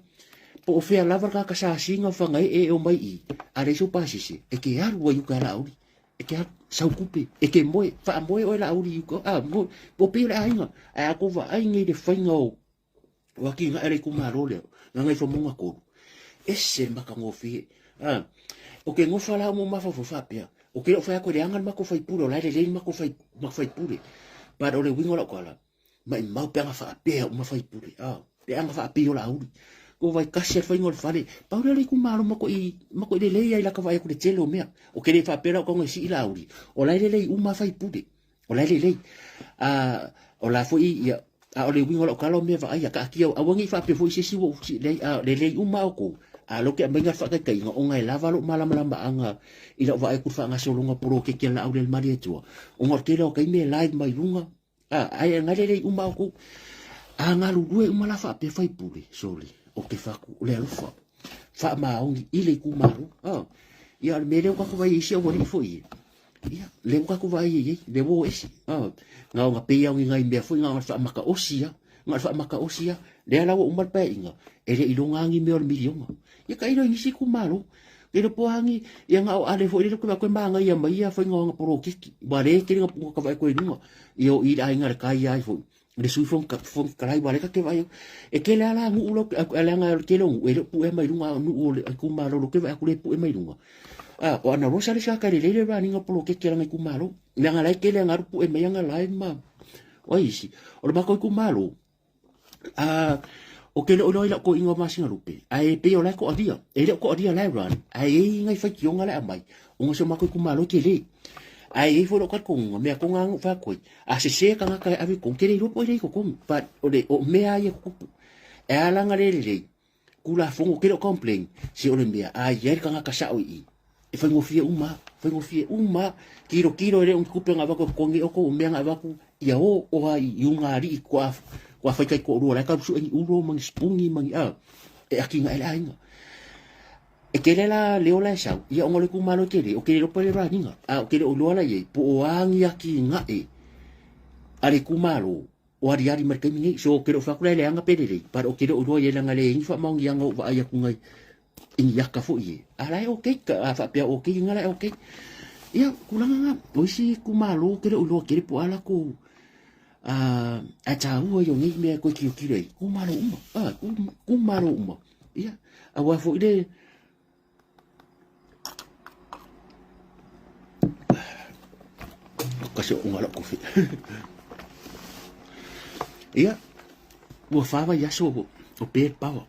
po o fea lava le tagata sasina o Fagaee e omai i i, a leai sou pasese, e te alu ai i uka ia Laauli, e te alu, sau tupe, e te moe, faamoe oe Laauli i uka, a, moe, po o pei o le aiga, ae a tou vaai nei i le faiga o o atinae le itumalo lea, Gagaifomauga 3, ese le matagofie. A, o ke gofa la mo mafaufau faapea, o ke le o fai atu e leaga le matou faipule, o la e lelei le matou fai, faipule. But o le uiga o lau tala, maimau pe ana faapea uma faipule, a, pe ana faapei o Laauli. Ko vai kasi a le faiga o le fale, pau lea o le itumalo matuai, matuai lelei ai laka vaai atu i le tele o mea. O ke le faapea la o tago e sii Laauli, o la e lelei uma faipule. O la e lelei. A, o la foi, ia, a o le uiga o lau tala o mea vaaia, taatia, aua ne i faapea foi se isi ua ou leai, a lelei uma lava outou, a o lea ou te aumaia le faataitaiga ona e lava lou malamalamaaga i lau vaai atu i le faagasologa o poloketi a le Laauli a le Malietoa, ona o le tele o taimi e live mai luga, a, ae na lelei uma lava outou. A galulue uma la faapea faipule, sole, ou te fai atu, o le alofa, faamaoni i le itumalo, a. Ia, o le mea lea ua tatou vaai ai i isi aualii foi ia, Ia, lea ua tatou vaai ai, lea ua o ese. Ah, na ona pei lava o ni nai mea foi na ona faamataosi lava. Na o le faamataosi lava. Lea la ua uma le paeaiga, e le i iloga lava ni mea o le miliona. Ia tailo i nisi itumalo. Tailo po a ni, ia na o ale foi lele ou te vaai atu e manaia mai ia faiga o ana poloketi. Ua le tele na ka vaai atu ai i luga. Ia o i le aiga i le tai ai foi. Le Sui Fofoga Fetalai, aua o lea ta te vaai atu, e tele lava la nuu la, leaga o le tele o nuu e le o pue mai luga, a o nuu o le itumalo o lea ou te vaai atu o lea e pue mai luga. A, o Ana Rosa le isi tagata e lelei le running o poloketi a lana itumalo, leaga o la e tele ana alu pue mai ana lae ma o ai isi. O le matou itumalo, a, ou te le o iloa i lau toeaina o Masinalupe, ae pei o la e toalia, e le o toalia la e run, ae i ai nai faitioga la e aumai, ona o si o matou itumalo e tele. Ae i ai foi lou talitonuga, mea tonu lava na ou fai atu ai, A sese tagata e ave i totonu, te le iloa po o ai lea i totonu, but o le o mea lava ia e tutupu. E a la ona le lelei, Tulafono, ou te le o complain, se o le mea, a i ai le tagata sao i i, e faigofie uma lava, faigofie uma lava. Tilotilo e le o ni tupe na avatu e totogi outou, o mea na avatu ia o oa i ugalii toa toa fai taitoalua la e tau sue ni ulo ma ni sipuni ma ni a, e atinae le aiga. E tele la leo la e sau, ia ona o le itumalo e tele, ou te le iloa po o le raniga, a ou te le o iloa la i ai, po o a ni atinae a le itumalo. o aliali mai le taimi nei. So, ke le o fai atu la e leaga pe lelei, but o ke le o iloa i ai leaga e leai ni faamaoniaga o ou vaai atu nai i ni aka foi e. A la e okay, a faapea okay, ina la e okay. Ia, tulaga na, o isi itumalo ke le o iloa tele po o a latou ae taua ia o nei mea e toe tilotilo ai, itumalo uma, itumalo uma. Ia, aua foi le Kasi o ngala kofi. Ia, ua whāwai aso o Bad Power.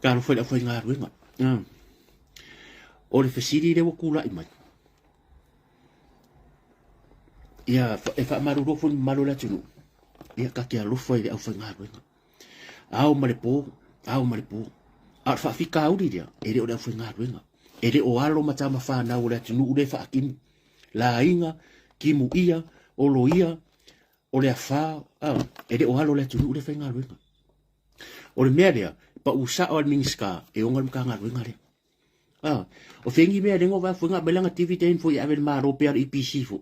Ka alofa i le awhai ngā. O le fesili le ua kūla'i mai. Ia, e whaamaruru foi mamalu o le atunuu. Ia, ka te alofa i le aufaigaluega. Ao ma le pō, ao ma le pō. A o le faafitauli lea, e le o le aufaigaluega. E le o alo ma tama whānau o le atunuu le whaakimu. Lāiga, kimu ia, olo ia, o le afā, e le o alo le atunuu le faigaluega. O le mea lea, pa u sao a le Minisita e ona le Matagaluega lea. O fengi mea lengo va fuenga mai langa dividend foi ave le Malo pe a le EPC foi.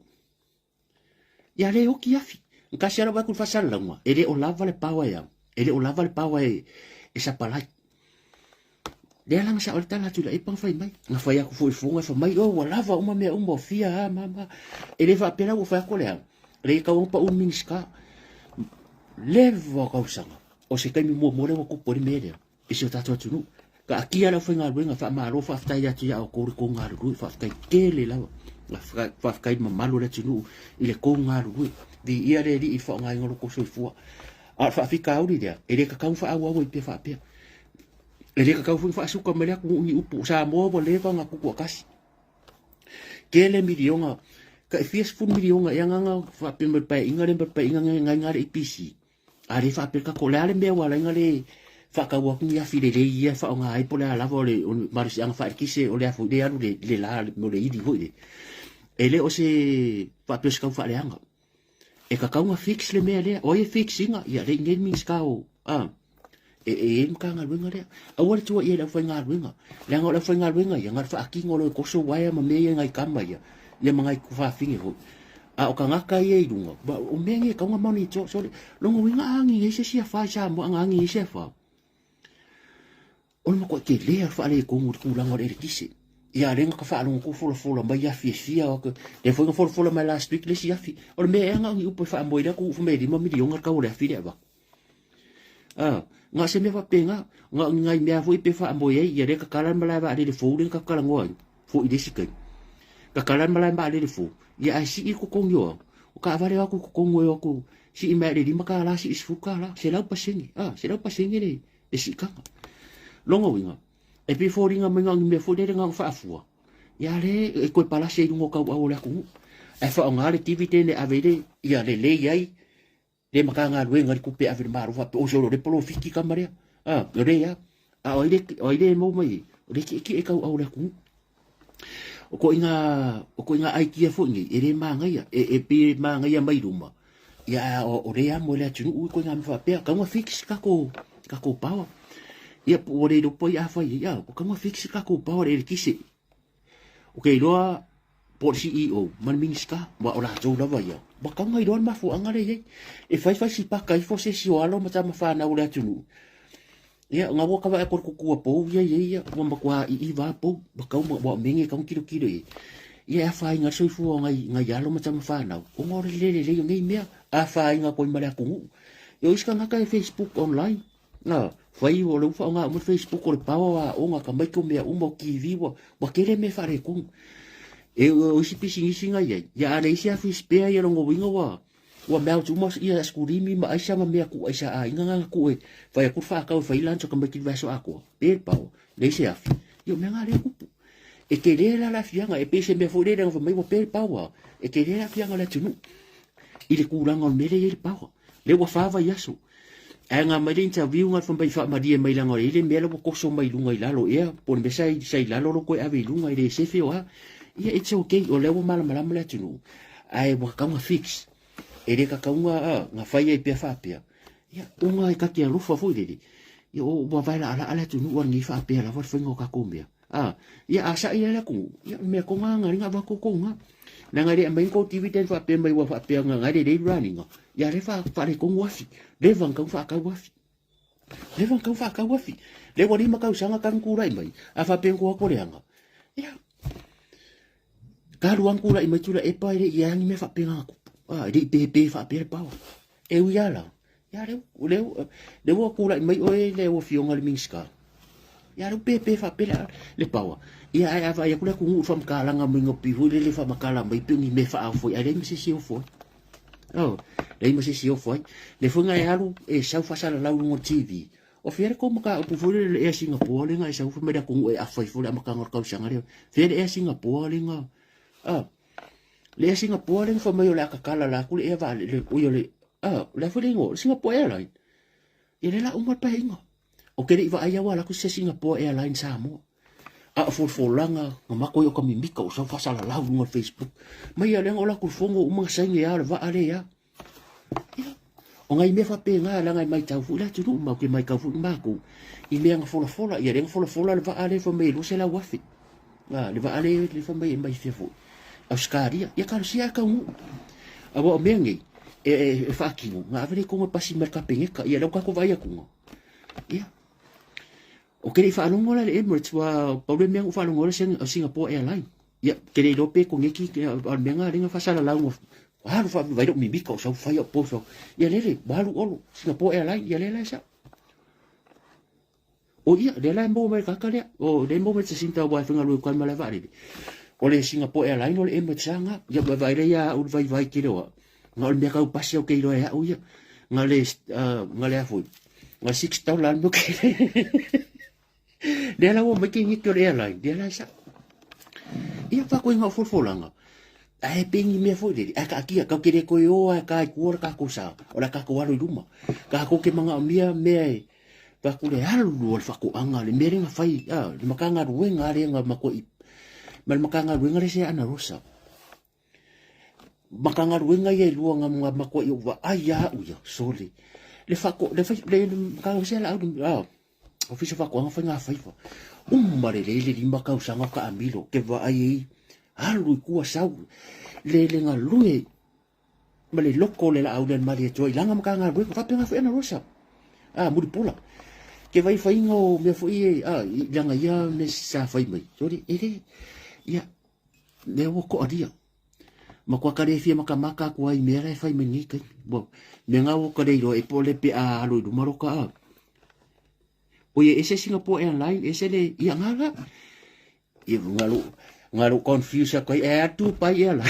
Ia le oki afi. Kasi ala vai ku fasalalauga, e le o lava le power e au. E le o lava le power e sapalai. Lea la na sao le tala atu i le aipa na fai mai. Na fai aku foi i fofoga e fai mai, oh, ua lava uma mea uma o fia a ma ma. E le faapea la ua fai aku le au. Le kau pa u Minisita. Leva o kausaga. O se taimi muamua lea ua tupu ai le mea lea i si o tatou atunuu. Ka akia le aufaigaluega, faamalo, faafetai atu ia outou le tou galulue, faafetai tele lava. Faafetai i le mamalu o le atunuu i le tou galulue. Viia le Alii i le faaaogaina o lo outou soifua. A o le faafitauli lea, e le tatau ona faaauau ai pea faapea. E le tatau foi ona faasuka mai le atunuu ni upu. O Samoa ua leva ona tutoatasi. Tele miliona, tai fia sefulu miliona ea na faapea mai le paeaiga lea ma le paeaiga nai na le EPC. A le faapea le tatou, o le a le mea ua ala ai ona le faatau atu ni afi lelei ia e faaaoga ai po o le a lava o le malosiaga faaeletise o le a foi le alu le la mo le ili foi lea. E le o se faapea o se tau faaleaga. E tatau ona fix le mea lea. O ai e fix ina? Ia lea i inei le Minisita o, a, e i ai le Matagaluega lea. Aua le tuuaia i le aufaigaluega. Leaga o le aufaigaluega ia, na o le faatino loa e toso uaea ma mea ia i nai tama ia, ia ma nai tuafafine foi. A o tagata ia i luga, o mea nei e tatau ona monitor. Sole, lona uiga a agi nei se isi afa i Samoa, ana agi nei se afa, o le matuai tele lava o le faaletonu i le tulaga o le eletise. Ia lea na ta faalogo atu folafola mai afi e fia, lea foi na folafola mai last week le isi afi. O le mea ea na o ni upu e faamoe i le atunuu fai mai e $5 miliona le tau o le afi lea e avatu. Na o se mea faapena, na o ni nai mea foi pe faamoe ai, ia lea tatala le malae vaalele fou lea na tatou talanoa ai foi i le isi taimi. Tatala le malae vaalele fou, ia ae sii le totogi o au. O taavale o atu i totonu e o atu sii mai i le $5, sii $10, 100%, 100% le siitaga. Lona uiga, e pei e foliga mai na o ni mea foi lele na ona faafua, ia lea e toe palasi ai i luga o tauau o le atunuu. Ae faaaoga le dividend e ave ai le, ia lelei ai le Matagaluega i le tupe e ave i le Malo faapea, oi sole o lea e polofiti tama lea. O lea, a o ai le, o ai le maua mai ai? O lea e tietie tauau o le atunuu. O koiga aikia foi nei, e le manaia, e pei e manaia mai luma, ia o lea amo e le atunuu i koiga mea faapea, tatau ona fix tatou, tatou power. Ia po ua le iloa po o ai a fai ai, a, tatau ona fix tatou power i le eletise. Ou te iloa po o le CEO ma le Minisita, aua o latou lava ia, ua tatau ona iloa le mafuaaga lea e i ai. E fai fai sipaka ifo se isi o alo ma tama fanau o le atunuu, ia, na ua tavae atu le tutua pou ia i ai ia, ua matua iiva lava pou, ua tau ma, ua o mea nei e tatau ona tilotilo i ai. Ia e afaina ai le soifua o nai, nai alo ma tama fanau, ona o le le lelei o nei mea, afaina atu ai ma le atunuu. Ia o isi tagata e Facebook online, Na, fai o lea ua faaaoga uma le Facebook o le power o aoga, tamaiti o mea uma, o TV, ua, ua tele mea faaletonu. E o isi pisinisi na i ai, ia a leai se afi spare ia lona uiga ua, ua melt uma ia askulimi ma aisa ma mea tuu aisa a aiga na na tuu e fai atu le faatau e fai lunch a tamaiti i le vaiaso atoa. Pe le power, leai se afi. Ia o mea na lea e tupu. E tele la le aafiaga, e pei se mea foi lele na fai mai ua pe le power, e tele le aafiaga o le atunuu i le tulaga o le mea lea e i ai le power. Lea ua fa vaiaso. Ae na aumai le interview na fai mai faamalie mai leaga e i ai le mea la ua toso mai luga i lalo ea po o le mea sa i lalo lo toe ave i luga e le sefe o a. Ia it's okay o lea ua malamalama le atunuu ae ua tatau ona fix. E le tatau ona fai ai pea faapea. Ia ona e ta te alofa foi lele. Ia ua vae laalaa le atunuu a lenei faapea lava le faiga o tatou mea. A, ia a sa'i ai le atunuu, ia o le mea tonu lava lena lea na avatu outou i ina. Leaga e le aumai ni kou dividend faapea mai ua faapea nga lelei le raniga, ia lea faaletonu afi, leva ona tatau ona faatau afi. Leva ona tatau ona faatau afi. Lea ua 5 tausaga talu ona tulai mai, a faapea na tuu atu o leaga, ia, talu lava ona tulai mai Tuilaepa e le i i ai lava ni mea faapena na tupu. E le i pepe faapea le power. E ui lava la, ia lea ua tulai mai oe lau Afioga i le Minisita, ia lea ua pepe faapea le power. Ia ae a vaai atu le atunuu i le faamatalaga mai na pei foi lele faamatala mai pei o ni mea faaofo ai, ae leai ma se isi e ofo ai. Oh, leai ma se isi e ofo ai. Lea foi na e alu e sau faasalalau i luga o le TV. O fea le tou mataupu foi lele le Air Singapore lea na e sau fai mai le atunuu e afa ifo le amataga o le tausaga lea. Fea le Air Singapore lea na, ah, le Air Singapore lea na fai mai o le a tatala la atu le Air vaalele, ui o le, ah, o le a foi le igoa, o le Singapore Airline. Ia lea la uma le paeaiga. Ou te le i vaai lava ua alu atu se Singapore Airline Samoa. A o folafolaga na matou ai o ka mimita o sau faasalalau i luga o le Facebook. Mai ia lea na ola atu i le fono ua uma ona saini lava o le vaa lea ia. Ia, o nai mea faapena leaga e matau foi le atunuu ma ou te matau foi matou i mea na folafola. Ia lea na folafola le vaa lea fai mai e 200,000. A, le vaa lea fai mai e mai fea foi. Ausetalia. Ia talosia ae taunuu. Aua o mea nei, e faatino, na ave lea i totonu e pasi mai le Kapeneta. Ia lea ua tatou vaai atu. Ia, Ou te le i faalogo la i le Emirates, ua pau le mea na ou faalogo ai o le Singapore Airline. Ia, te le iloa pe koneti, a o le mea lena lea na faasalalau, ua alu faavavai lou mimita o sau fai au post. Ia lele, ua alu Olo, Singapore Airline, ia lea la e sao. O ia, lea la e maua mai le tagata lea, o lea e maua mai le Jacinta aua e faigaluega i uka i le malae vaalele. O le Singapore Airline o le Emirates lava lena. Ia, vaai lea ia au le vaivai tele o au. Na o le mea tau pasi au ke iloa e au ia. Na le, na le a foi. Na $6 le mea ke. Lea la ua mai ke ngiti o le airline. Lea la e sao. Ia fa koe ngau folfolanga. Ae pe ni mea foi lele. Ae kaatia, kau ke le koe o ae ka i kua le kākou sa. O la kākou alo i luma. Kākou ke manga o mia mea e. Whaku le alu o le whakoanga, le mea lenga whai, le makanga ruenga lenga makoa i, ma le makanga ruenga le se ana rosa. Matagaluega ia e lua nga nga matua i ou vaai a au ia sole le faako le fai le matagaluega la au a ofisa faatoaga faiga faiva uma lelei le 5 tausaga o taamilo ke vaai ai alu i tua sau le le galue ma le loko o le laau lea le Malietoa i lana Matagaluega faapena foi ana Rosa a Mulipola ke vai faiga o mea foi e a i lana ia mea sa fai mai sole e le ia Lea ua toalia. Matua ka le fia makamaka atu ai i mea la e fai mai nei taimi. Ua, mea nga ua ka le iloa e po o le pe a alo i luma lo ka a. O ia ese Singapore Airline, ese le, ia nga la. Ia nga lo, nga lo confuse atu ai, e atu pai airline.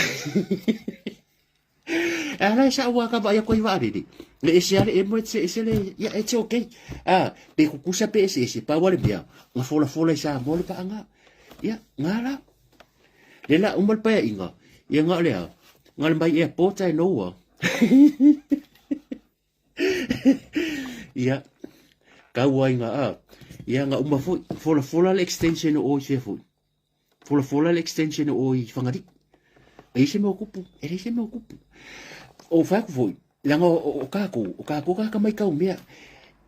E ala e sa ua ka vaai atu ai vaalele. Le ese ale Emirates e ese le, ia it's okay. Ah, pe kukusa pe ese ese, pau ale mea, nga folafola i Samoa le paanga. Ia, nga la. Le la uma le paeaiga, ia nga o le a, nga le mai airport ai noua. Ia, kau ai nga a. Ia nga uma foi, folafola le extension o i fea foi. Folafola le extension o i Whangariki. E i se mea o kupu, e leai se mea o kupu. O whai aku foi, leaga o kākou, o kākou kāka mai kau mea,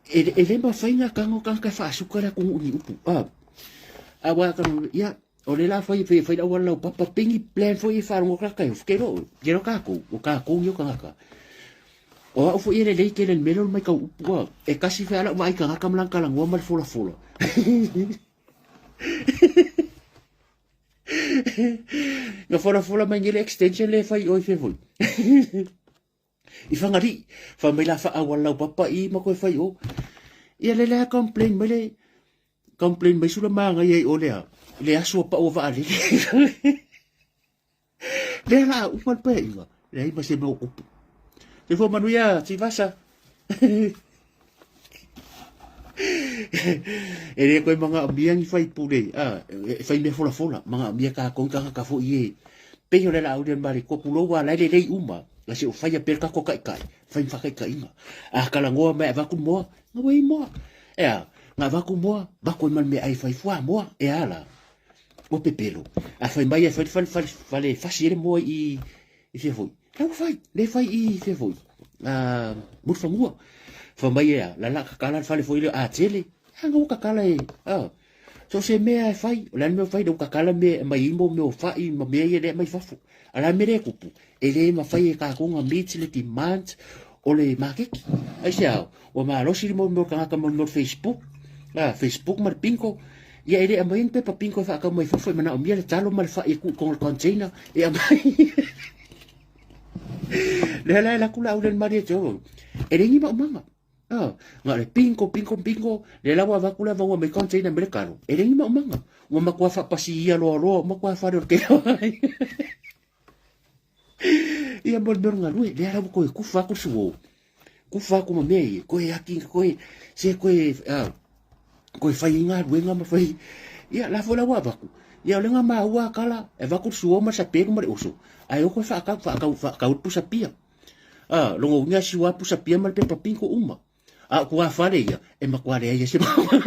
e, e le mawhai ngā kanga o kāka e whaasuka le atunuu ni upu. A, a wā ka, ia, o le la whai, whai, whai lau lau papa, pengi plan foi e wharongo kāka e, ke ro, ke ro kākou, o kākou ni o kangaka. O au foi e lelei tele le mea lea o le mai kau upu, a, e kasi whai ala uma ai kangaka ma langa kalangoa ma le folafola. Na folafola mai nei le extension le fai oi fea foi. I Whangarei, wha mai la whaawala lau papa i ma koe fai o. Ia le lea complain mai le, complain mai sula maangai ai o lea, le aso a pau o vaalele. Lea la uma le paeaiga, leai ma se mea o tupu. Soifua manuia, Tuivasa. E le koe manaomia ni faipule, a, e fai mea folafola, manaomia kākou i tagata foi e pei o le laau lea ma le kopu a la e lelei uma, a se o faia pea le tatou taitai, fai ma faataitaiga. A talanoa mai e avatu moa, na ua i moa. E a, na avatu moa, avatu ai ma le meaai e fai fuamoa, e a la. Ua pepelo. A fai mai e fai le fale, fale, fale fasi ai le moa i, i fea foi. La ua fai, le fai i fea foi. A, Mulifanua. Fai mai e a, la la kakala le fale foi le a tele. A nga ua kakala e, a. So se mea e fai, o le a le mea o fai, le utakala mea e aumai ai mo mea o fai ma mea ia lea e aumai fafo. A o le a le mea lea e tupu? E le mafai e tatou ona meet le demand o le maketi. Aisea? Ua malosi le mea o tagata ma le mea o le Facebook, a, Facebook ma le bingo. Ia e le aumaia ni pepa bingo e faatau mai fafo e manaomia le talo ma le fai e tuu i totonu o le container e aumai. Lea la e alu atu la au le malie te o. E leai ni maumaga. Ah, na o le bingo, bingo, bingo, lea la ua avatu le avauga mai container me le talo. E leai ni maumaga. Ua matua faapasi ia loa loa, ua matua fale o le kea. Ia mo le mea o le galue, lea la ua toe kufa atu le suo. Kufa atu ma mea ia, koe aki, koe, se koe, ah, koe fai i galuega ma fai. Ia, la foi la ua avatu. Ia, o le nga maua a kala, e avatu le suo ma le sapelu ma le oso. Ae o koe whaakau, whaakau, whaakau le pusa pia. Ah, longo uinga siua pusa pia ma le pepa pinko uma. A o kua whare ia, e matua lea ia se maua.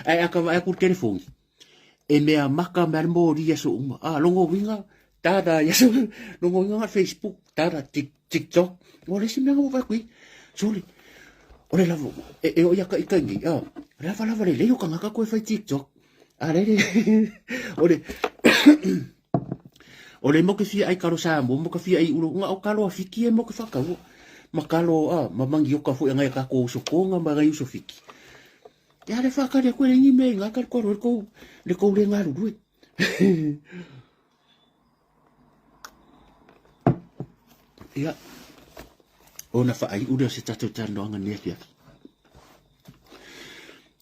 Ae a ka vaai atu i le telefoni, e mea maka mai le moli i aso uma. A, lona uiga, tada i aso, lona uiga na o le Facebook, tada TikTok. Ua leai se mea na ou vaai atu i ai. Sole, o le lava, e oo ia ita nei, a, lava lava lelei o tagata toe fai TikTok. A lele, o le, o le mo ke fia ai kalo Samoa mo ka fia ai ulo nga o kalo a fiki e mo ke whakaua. Ma kalo a ma mangi oka fo ngai ka ko uso konga ma ngai uso fiki. Ya le whakari ko le ngi me nga ka ko ro ko le ko le ngaru rue. Ia ona whaai ure o se tatou talanoaga nei afiafi.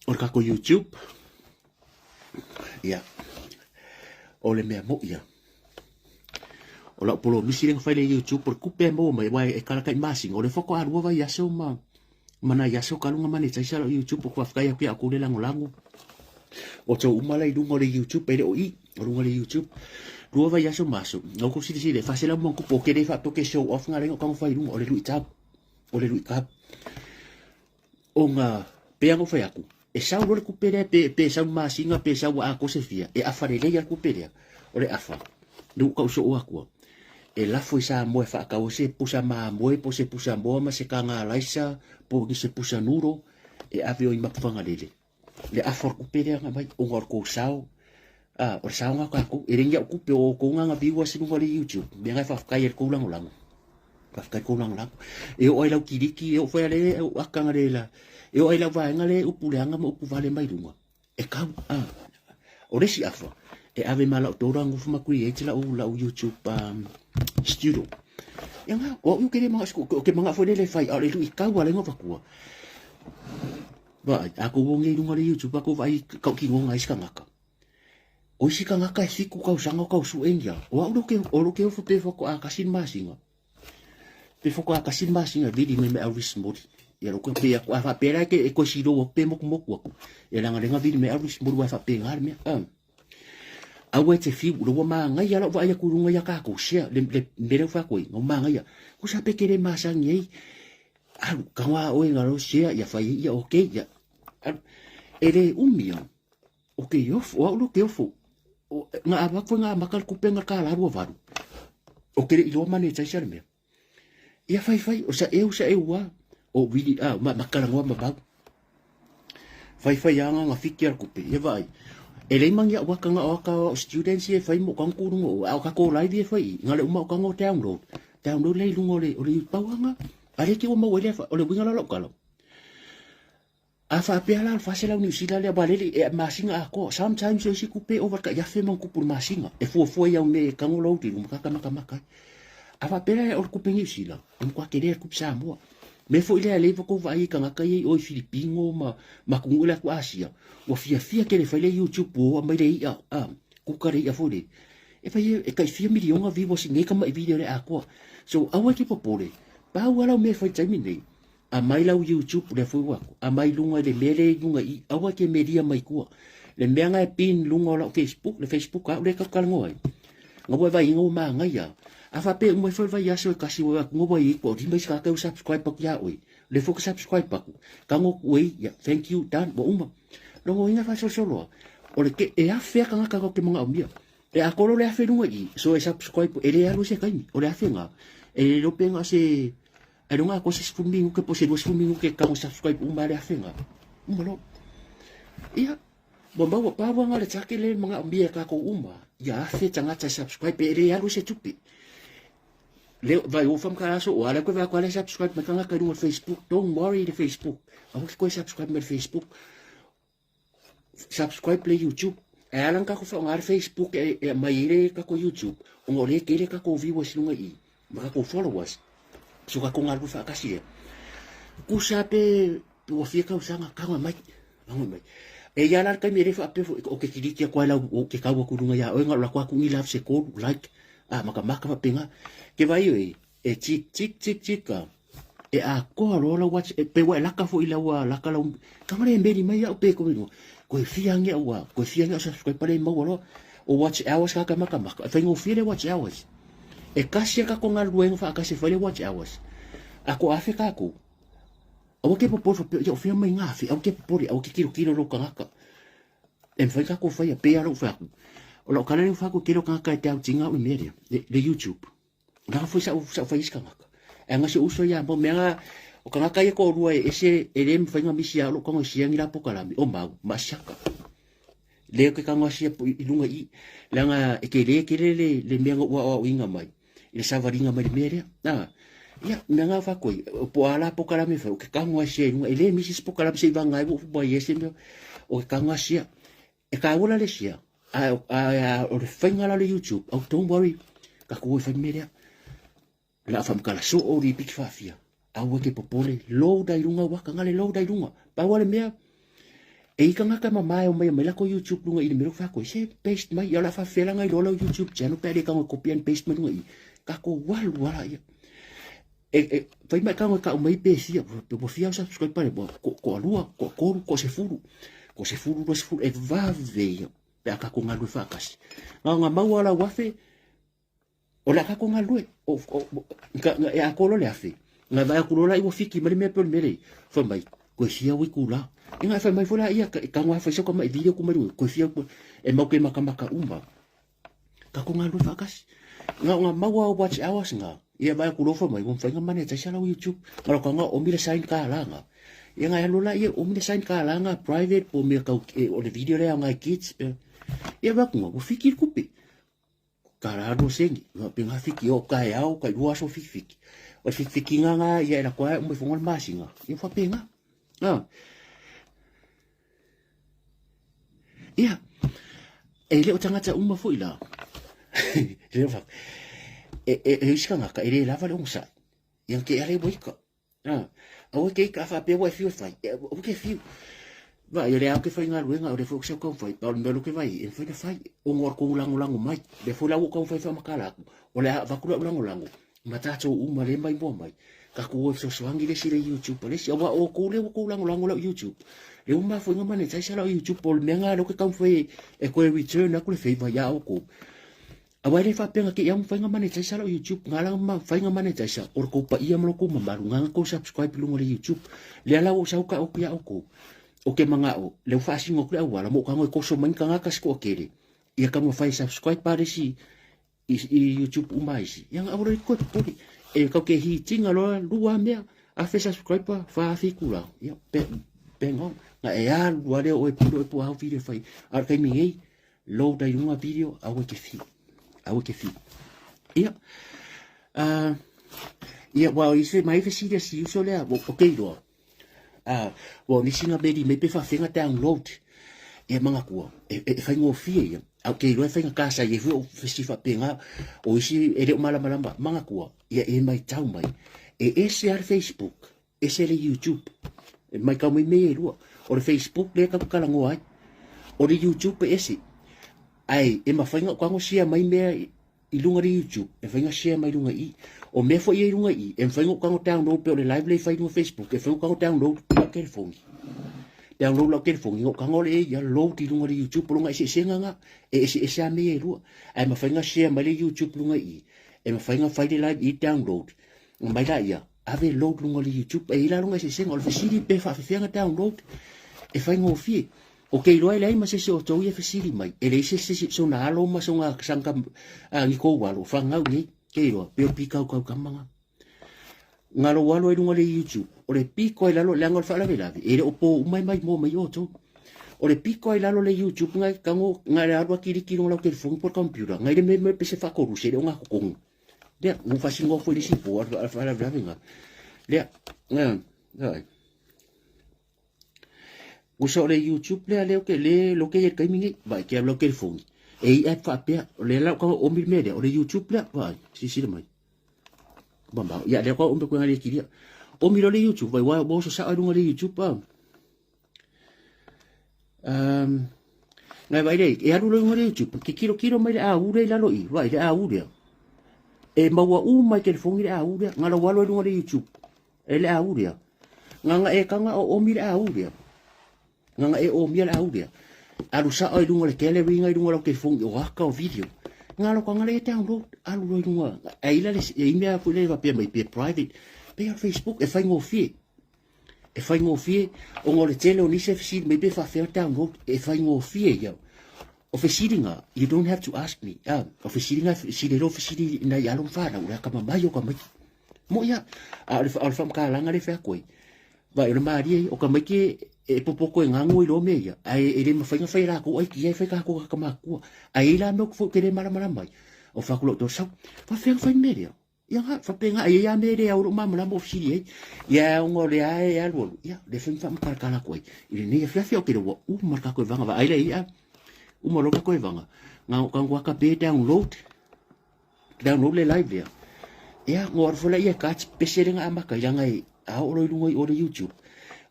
O le kako YouTube, Ia, o le mea moʻi ia, o lau polomisi lea na fai le YouTube, o le kupe e maua mai, aua e kala kai masina, o lea faatoa lua vaiaso ma ma nai aso talu ona monetize lau YouTube, ou te faafetai atu ia outou le lagolago. O outou uma la i luga o le YouTube, e le o i, o luga o le YouTube. Lua vaiaso ma aso, na outou silasila, e 400 ma ona tupu, ou te le faapea ou te show off nga laina o tago fai i luga, o le luitau, o le luitau. Ona, pei lava ona ou fai atu, e sau loa le tupe lea, pe, pe sau le masina, pe sau ua atoa se fia, e afa lelei lava le tupe lea. O le afa, lea ua tau soo atua, e lafo i Samoa e faatau ai se pusa mamoe po o se pusa moa ma se kaga alaisa po o se pusa nuro e ave ai i Mapufagalele. Le afa o le tupe lea na aumai, ona o le tou sao, a, o le sao lena o tatou. E le ni au tupe, o outou na na viewers i luga o le YouTube. O le mea lena e faafetai ai i le tou lagolago. Faafetai kou lagolago. E oo ai lau kiliki, e oo foi ale au akanga le la. E oo ai lau vaega le upu leaga ma upu vale mai luga. E kau, a. O le isi afa, e ave ma lau tora ngofu ma create lau, lau YouTube um, studio. Ia nga, o au ke le manga, o ke manga foi le le fai, a o le lui kau a le ngo fakua. Vaai, a kou o ngei lunga le YouTube, a kou vai kau ki ngonga isi kangaka. O isi kangaka e fiku kausaga o kausuʻe ia. O au loke, o loke ofo pe faatoa kasi le masina. Pe faatoa kasi le masina vili mai me Elvis Mori. Ia loke pe aku a faapea la ke e koe silo aku pe mokumoku aku. Ia leaga lenga vili mai Elvis Mori wa faapena le mea. Um. Aua e te fiu, lo ua māngaia lau vaai aku i lunga ia kākou, share, le, le, mea lea ua fai atu ai, ua māngaia. Ko sa pe ke le masani ai, alu, kagoa oe ngalo share, ia fai ai, ia okay, ia. Alu, e le umi au. O ke ofo, o au lo ke ofo. O, nga awa koe nga maka le kupe nga ka la rua valu. O ke le iloa mane taisa le mea. Ia fai fai, o sa eu sa eu wa. O wili a, ma makala ngoa ma vau. Fai fai anga nga fiki al kupe. Ia vai. E lei mangi au waka nga waka o students e fai mo kang kurungo o au kako live e fai. Nga le uma o kango download. Download le lungo le o le pauanga. Ale ke o mau ele o le winga la lo kalo. A faapea la o le 400 Niu Sila lea aua lele e masina atoa. Sometimes o isi kupe e ova i le tai afe ma ona tupu i le masina e fuafua i au mea e tago lou tino ma kaka makamaka ai. A faapea la o le kupe Niu Sila, e matua tele le kupe Samoa. Mea foi lea e leva tou vaai i tagata ia i o i Filipino ma ma atunuu la atu Asia, ua fiafia tele e fai le YouTube ua oo mai le i'a, a, kuka le i'a foi lele. E fai e tai fia miliona viewers i nei tama'i video lea atoa. So aua e te popole, pau lava lau mea e fai i le taimi lenei, Amai lau YouTube lea foi ua aku. Amai lunga i le mea lea i luga i aua ke melia mai tua. Le mea nga e pin lunga o lau Facebook, le Facebook au le kaukalongo ai. Nga ua vai inga ua maangai a. A faapea uma ifo le vaiaso e kasi ua aku nga ua i kua lima isi kaka u subscribe aku ia oe. Le fo ka subscribe aku. Kango ku ei, ya, thank you, done, ua uma. Longo inga faasolosolo a. O le ke e afe a kangaka kau ke mangaomia. E a kolo le afe lunga i, so e subscribe, e le alu se kaimi, o le afe nga. E le lope nga se Ai lunga ko se 10 minuke po se 20 minuke ka mo subscribe uma le afenga. Uma lo. Ia, ua maua pau anga le take le manaomia e kākou uma, ia afe tagata e subscribe e le alu se tupe. Le vai o whamkara aso o ala koe vai koe subscribe mai kangaka i runga Facebook. Don't worry le Facebook. Aua ki koe subscribe mai Facebook. Subscribe le YouTube. E ala kako whaonga le Facebook e, e mai i le kako YouTube. Onga o le kele kako viewers lunga i. Ma kako followers. So kako ngā rui whaakasi e. Kusa pe ua fia kausanga kanga mai. Kanga mai. E ia la kai mere wha pe o ke kiriki a koe lau o ke kaua kurunga ia oe ngā la koa kungi love se koru like. A maka maka whapenga. Ke vai e e tik tik tik tik ka. E a koa loa lau watch e pe wa laka fo i lau a laka lau kanga le meri mai au pe ko ino ko e fia nge ua ko e fia nge subscribe pale mau loa o watch hours ka ka maka maka e whaingo fia le watch hours e kasi ka ko ngalu fa kasi fo le watch hours a ko afe ka ko awa ke popori fa pe o fia mai ngafi awa ke popori awa ke kilo kilo lo kangaka e mwhai ka ko whaia pe alo whai aku o lau kala le whai ko kilo kangaka e te au tinga o meria le YouTube Nā foi sa sa fai isi kangaka. E anga se uso ia mo mea o kangaka ia ko rua e ese e le mwhainga misi a lo kongo sia ngira pokalami o mau ma siaka. Le ke kanga sia i lunga i langa e ke le ke le le le mea ua o inga mai. I le savaringa mai le mea lea. Nā, ia, mea ngā whakoi, po ala pokalami whai, o ke kanga sia i lunga, e le misi pokalami se i wanga e wo mai e se mea, o ke kanga sia, E ka ola le sia, a, a, a, o le whainga la le YouTube, oh, don't worry, ka kua e whai merea. La whamkala so o ri piki whawhia. Aua ke popole, load ai runga waka, ngale load ai runga. Paua le mea, e ika ngaka ma mai o mai mai la ko YouTube runga i le mero whako, se paste mai, ia la whawhia ngai lola YouTube channel, pe le kanga copy and paste mai runga i. Ka ko walu wala ia. E, e, whai mai kanga ka umai pe fia, pe po fia subscribe pare, ko, ko alua, ko koru, ko se furu, ko se furu, ko se furu, e vave ia, pe aka ko ngalue whakasi. Ngā ngā mau ala wafe, o le aka ko ngalue, o, o, ka, e a kolo le afe, ngā vai aku lola i wafiki, mari mea pe o mere, whai mai, koe fia ui kula. E ngā whai mai fora ia, ka, ka ngā whai soka mai video ku mai, koe fia, e mau ke makamaka uma. Ka ko ngā rua whakasi. Ngā ngā maua o watch hours ngā. Ia vai ku lofa mai, whai ngā mane taisa lau YouTube. Ngā roka ngā o mira sign ka la ngā. Ia ngā halo la ia o mira sign ka la ngā private po mea kau e, o le video lea ngā kids. Ia vai ku ngā, fiki kupi. Ka rā no sengi, ngā pe ngā fiki o ka e au, ka rua aso fiki fiki. O fiki fiki ngā ngā, ia e la koa e umai whonga le masinga. Ia whape ngā. Ngā. Ia, e le o tangata uma foi la. Le o e e e isi kangaka e le lava le ongosaʻi. Ia ke ale waika. Ah, aua ke ika fa pe wa fiu fai. O ke fiu. Va ia le au ke fai galuega o le foi kau fai. Pa o le mea lo ke vai e fai na fai. O ngor ko lango lango mai. Le foi la o kau fai fa makala aku. O le a vaku la lango lango. Ma tātou uma le mai moa mai. Ka ku o fesoasoani le isi le YouTube le isi aua o kou le ua kou lagolago lau YouTube. Le uma foi nga monetize lau YouTube o le mea nga lo ke kau foi e koe return aku le favor ia oukou. Aua e le faapea ke ia mafai nga monetize lau YouTube nga la mafai nga monetize o le kou paia ma lo kou mamalu nga nga kou subscribe i luga o le YouTube. Lea la ua ou sau ka oku ia oukou. O ke mangao le ua faasino aku le auala mo ka ngoi koso mai ka ngaka sikoa kele. Ia ka mafai subscribe pa le isi i, i YouTube uma isi. Ia nga aura i koe popori. E kau ke hi tinga loa lua mea. A fe subscribe fa afi kula. Ia pe pe ngong. Nga e alu a leo oe puro e po hau video fai. A kai mi ei load ai lunga video aua ke fi. Aua ke fi. Ia. Ia wa ise mai fe serious uso lea. Okay loa. Ā, ua o nisi ngā meri mei pe whawhenga download e manga kua, e, e, e whaingōwhie ia. Au kei roa e whainga kāsa i e hui o whisi whapenga, o isi e reo malamalama, manga kua, ia e mai tau mai. E ese ar Facebook, ese le YouTube, e mai kau mai mei e rua. O le Facebook le ka kalangoa ai, o le YouTube e ese. Ai, e mawhainga o kango sia mai mea i lunga le YouTube, e whainga share mai lunga i. O mea foi i lunga i, e whainga o kango download pe o le live le whai lunga Facebook, e whainga o kango download lau telefoni. Download lau telefoni, o kango le ia load i lunga le YouTube, o lunga ese ese nga, e ese ese a mea e lua. Ai ma whainga share mai le YouTube lunga i, e ma whainga whai le live i download. Mai la ia, ave load lunga le YouTube, e ila lunga ese ese nga, o le fesili pe whaafewhea nga download, e whainga o fie. O ke iloa e leai ma se isi o tou ia fesili mai, e leai se isi sona alo ma sona sanga a ni kou alo, whangau nei, ke iloa, pe o pikau kau kamanga. Ngalo alo e lunga le YouTube, o le piko e lalo, leanga o le whaalavelave, e le o pō umai mai mō mai o tou. O le piko ai lalo le YouTube ngai kango ngai le alu akiliki lo lau telefoni po le computer ngai le me me pese fakoru se le o ngakokongu. Lea, ngu fasingo foi le sipo a faalavelave Lea, nga, nga. Usa o le YouTube lea lea ke le lo ke ye kaimi nei, vai ke lo telefoni. E i app faapea, o le lau ka o mi me lea, o le YouTube lea, vai, sisila mai. Mamao, ia lea ka o me ko ngai kilia. O mi lo le YouTube, vai wa wa so sa ai lunga le YouTube a. Um, ngai vai le, e alu lo lunga le YouTube, ke kilo kilo mai le a ure i lalo i, vai le a ure. E maua u mai telefoni le a ure, ngalo walo i lunga le YouTube. E le a ure. Nganga e kanga o omi le a ure. Nganga e omia le a ure. Alu sa i lunga le gallery ngai lunga lau telefoni o aka o video. Ngalo kanga le e download, alu lo i lunga. E ila le, e imea fu le vapea mai pe private. Pe al Facebook e whai ngofie. E faigofie, ona o le tele o nisi e fesili mai pe faafefea ona download, e faigofie ia. O fesiliga, you don't have to ask me. Ah, o fesiliga, sili ai loa fesili i nai alo ma fanau, o le akamamai o tamaiti. Moʻi a, a o le, o le faamatalaga lea e fai atu ai, vaai o le malie ia, o tamaiti e, e popoto e gago i loa mea ia, ae e le mafai ona fai e latou aikia e fai tatou tagata matutua. Ae i ai la mea foi ou te le malamalama ai, o fai atu loa i sau, faafefea ona fai le mea lea? Ia nga, faapena, e i ai lava mea e le ao i lou malamalama o fesili ai. Ia ona o lea e alualu, ia, lea foi na faamatalatala atu ai. I lenei afiafi ou te iloa ua uma le tatou evaga, vaai laia ia, uma loa le tatou evaga, na o tago aka pe download, download le live lea. Ia, na o alu foi laia e cut pese lea na amata ai, leaga e, a oo loa i luga i o le YouTube,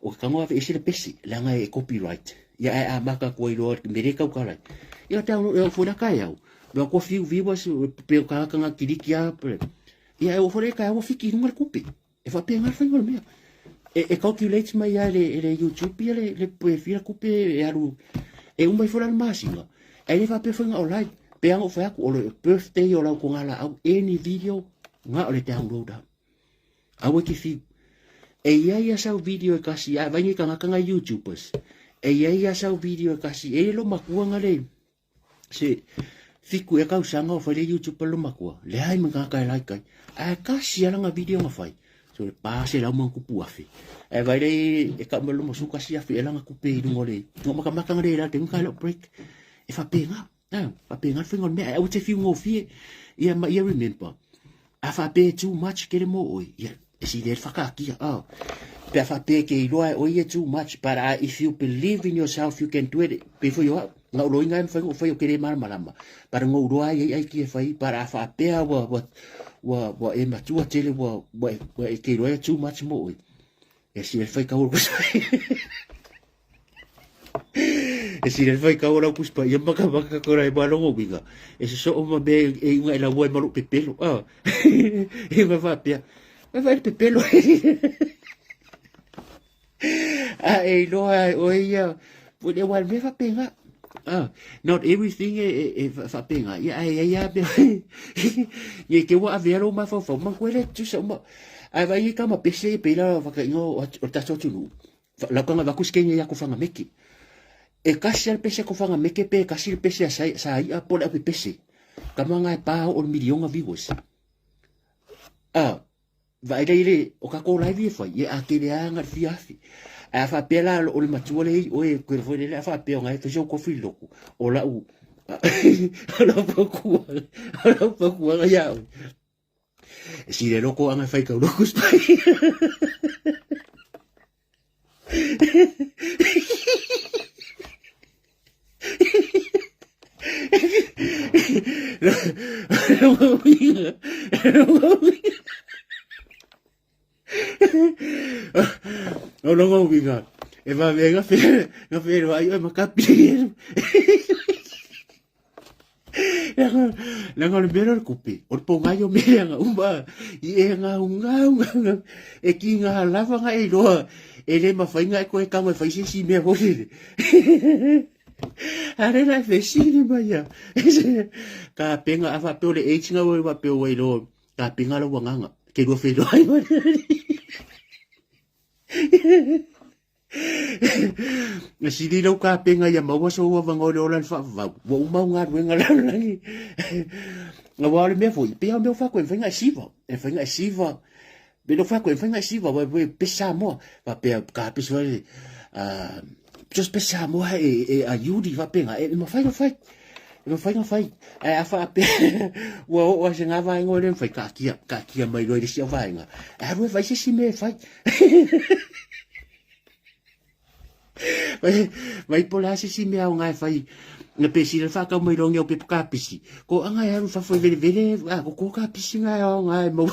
o ke tago aveese le pese, leaga e copyright. Ia ae amata atu ai loa i le mea lea e tautala ai. Ia, download, e oo foi la taeao, Loa kua fiu viewers pe o tagata nga kiliki a pe. Ia e o fole ka ua fiki lunga le kupe. E fa pe nga whainga le mea. E, e calculate mai ia le, le YouTube ia le, le pe fia kupe e alu e umai fola le masinga. E le fa pe whainga o like. Pe anga o whai aku o le birthday o lau ko ngā la au any video ngā o le download a. Aua ki fiu. E ia ia sau video e kasi a vaingi kanga kanga YouTubers. E ia ia sau video e kasi e lo makua ngale Se fiku e kausaga o fai le YouTube lo makua. Leai ma ngaka e like ai. Ae kasi ala nga video nga fai. So le pa se lau mang kupu afe. Ae vai le e ka mo lo suka si afe e langa kupe i lunga le. Ngo maka maka ngale la te nga lo break. E fa pe nga. Ah, fa pe nga fai ngol me ai te fiu ngofie. Ia ma ia remember. A fa pe too much kere mo oi. Ia e si le whakaakia. Oh. Pe a whapea ke iloa e oi e too much, but if you believe in yourself, you can do it before you are. Ngā ulo inga e mwhai ngō whai o kere mara marama. Para ngō uroa ai ai ki e whai, para a whapea wa, wa, wa, wa e matua tele wa, wa, wa e ke iloa e too much mo oi. E si e whai ka uru E sila fai ka ora puspa ia maka maka kora e malongo winga. E se so ma me e unga e la ua e malo pepelo. Ah. E ma fa pia. Ma fa pepelo. Ah e iloa o ia po le wa me fa penga. Ah, not everything e e, e fa penga. Ia ai ai a me. Ye ke wa avea lo ma fa fa ma kwele tu sa ma. Ai vai ka ma pese pe la fa ka ingo o tato tunu. Lau kanga vaku skenge ia ko whangameke. E kasi al pese ko whangameke pe kasi le pese a sa, sa ia po le au pese. Ka manga e pā o le milionga viewers. A, vai le ile o ka ko live e whai, e a kere a nga fia afi. A wha pea la o le matua le o e koe foi le a wha pea o ngai whai ko fi loku. O lau, o lau pakua, o lau pakua nga iau. E si le loko anga whai kau loku spai. O longa uiga. E vave nga fe nga fe ai oi makapi. Leaga o le mea lea o le kupe, o le pogai o mea nga uma i e nga unga unga unga e ki nga lava nga e iloa e le mafai nga e koe kau e fai se isi mea foi lele. A re la e fesili mai ia. Ka penga a faapea o le age nga ua faapea ua iloa ka penga lau agaga ke lua feiloai mai. Na sili lau kapenga ia maua sou avanoa o le ola i le faavavau, ua uma au galuega lalolagi. Aua o le mea foi, pei lava o mea ua fai atu e mafai ona e siva, e mafai ona e siva. Pei ona fai atu e mafai ona e siva, aua e pese Samoa. Faapea, ka pese foi le, Just pe Samoa e, e a Yuri faapena, e, e mafai na fai. E mafai na fai. Ae a faapea, ua oo a se ngā vaenga o le mafai, kaatia, kaatia mai loa i le isi au vaenga. E alu e fai se isi mea e fai. Vai, vai po le a se isi mea o ngā e fai. Na pe sila whakau mai loa au pepa kapisi. Ko anga e alu fafo e vele vele, a, ko ko kapisi ngā e ao ngā e mau.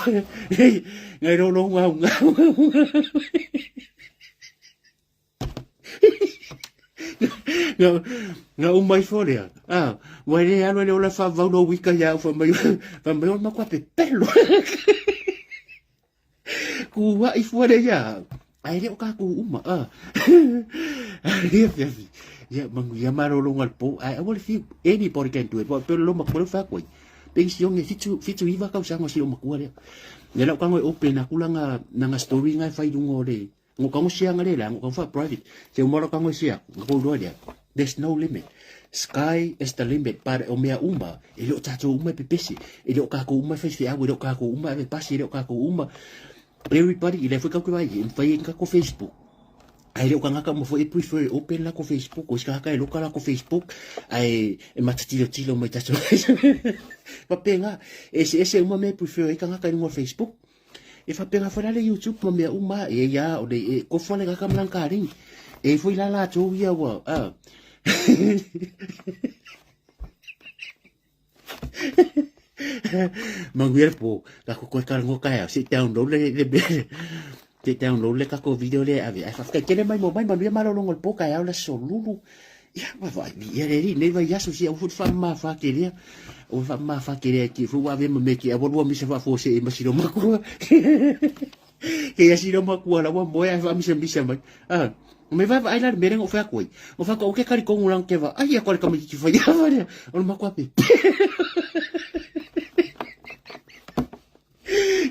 Ngai rolo ngā ngā. Na, na uma ifo lea. Ah, ua le alu le ola whaavau lo wika ia au whamai, whamai o makua pe pelo. Kua ifo le ia. Ai le o ka ku uma. Ah. Ia fia fi. Ia mangu ia marolo ngal po. Ai awa le fi anybody can do it. Wa pelo lo makua le whakoi. Pensione fitu 79 kau sanga si o makua lea. Ne lau kango e open aku langa nanga story ngai whai runga o le Ngo ka ngo sianga le la, ngo ka fa private. Se umalo ka ngo sia, ngo ko loa lea. There's no limit. Sky is the limit, but o mea uma, e le o tātou uma e pepesi, e le o kākou uma e whai whiau, e le o kākou uma e pasi, e le o kākou uma. Everybody, i le fwe kau ke vai, e mwhai e kako Facebook. Ai le o kangaka uma fo e prefer open la ko Facebook, o isi kangaka e loka la ko Facebook, ai e matatilo tilo mai tātou. Papenga, e se ese uma me prefer e kangaka i runga Facebook. E faapena foi la le YouTube ma mea uma e ia o le e kofa le kaka malang karing. E foi la la tou ia ua. Ah. Manguia po, ka ko koe karango kai au, sit download le le sit download le kako video le ave. Ai whawhkai tele mai mo mai manuia malolongo le po kai au la solulu. Ia, ua vaai mi ia le alii nei vaiaso sia ua foi faamamafa ake lea. Ua faamamafa ake lea ki foi ua avea ma mea ki aua lua misa faafuasei ma silo makua. Ke ia silo makua la ua moe ae faamisamisa mai. Ah, me vaavaai la le mea lea na ou fai atu ai. Ua fai atu au ke talitonu la ke vaai aku a le tamaitiiti faiava lea. O le matua pepe.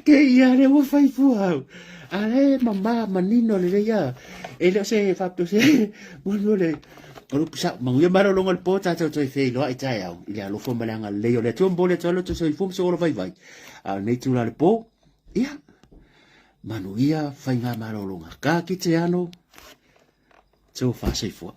Ke ia le ua fai fua au. A le mama manino lelei a. E le o se faapea o se manu o le o le upu sa'o manuia malologa o le po tatou toe feiloai taeao i le alofa ma le agalelei o le Atua ma le Atua loto soifua ma se ola vaivai. A o lenei itula o le po, ia, manuia faigamalologa. Ka kite ano, tō whāsoifua.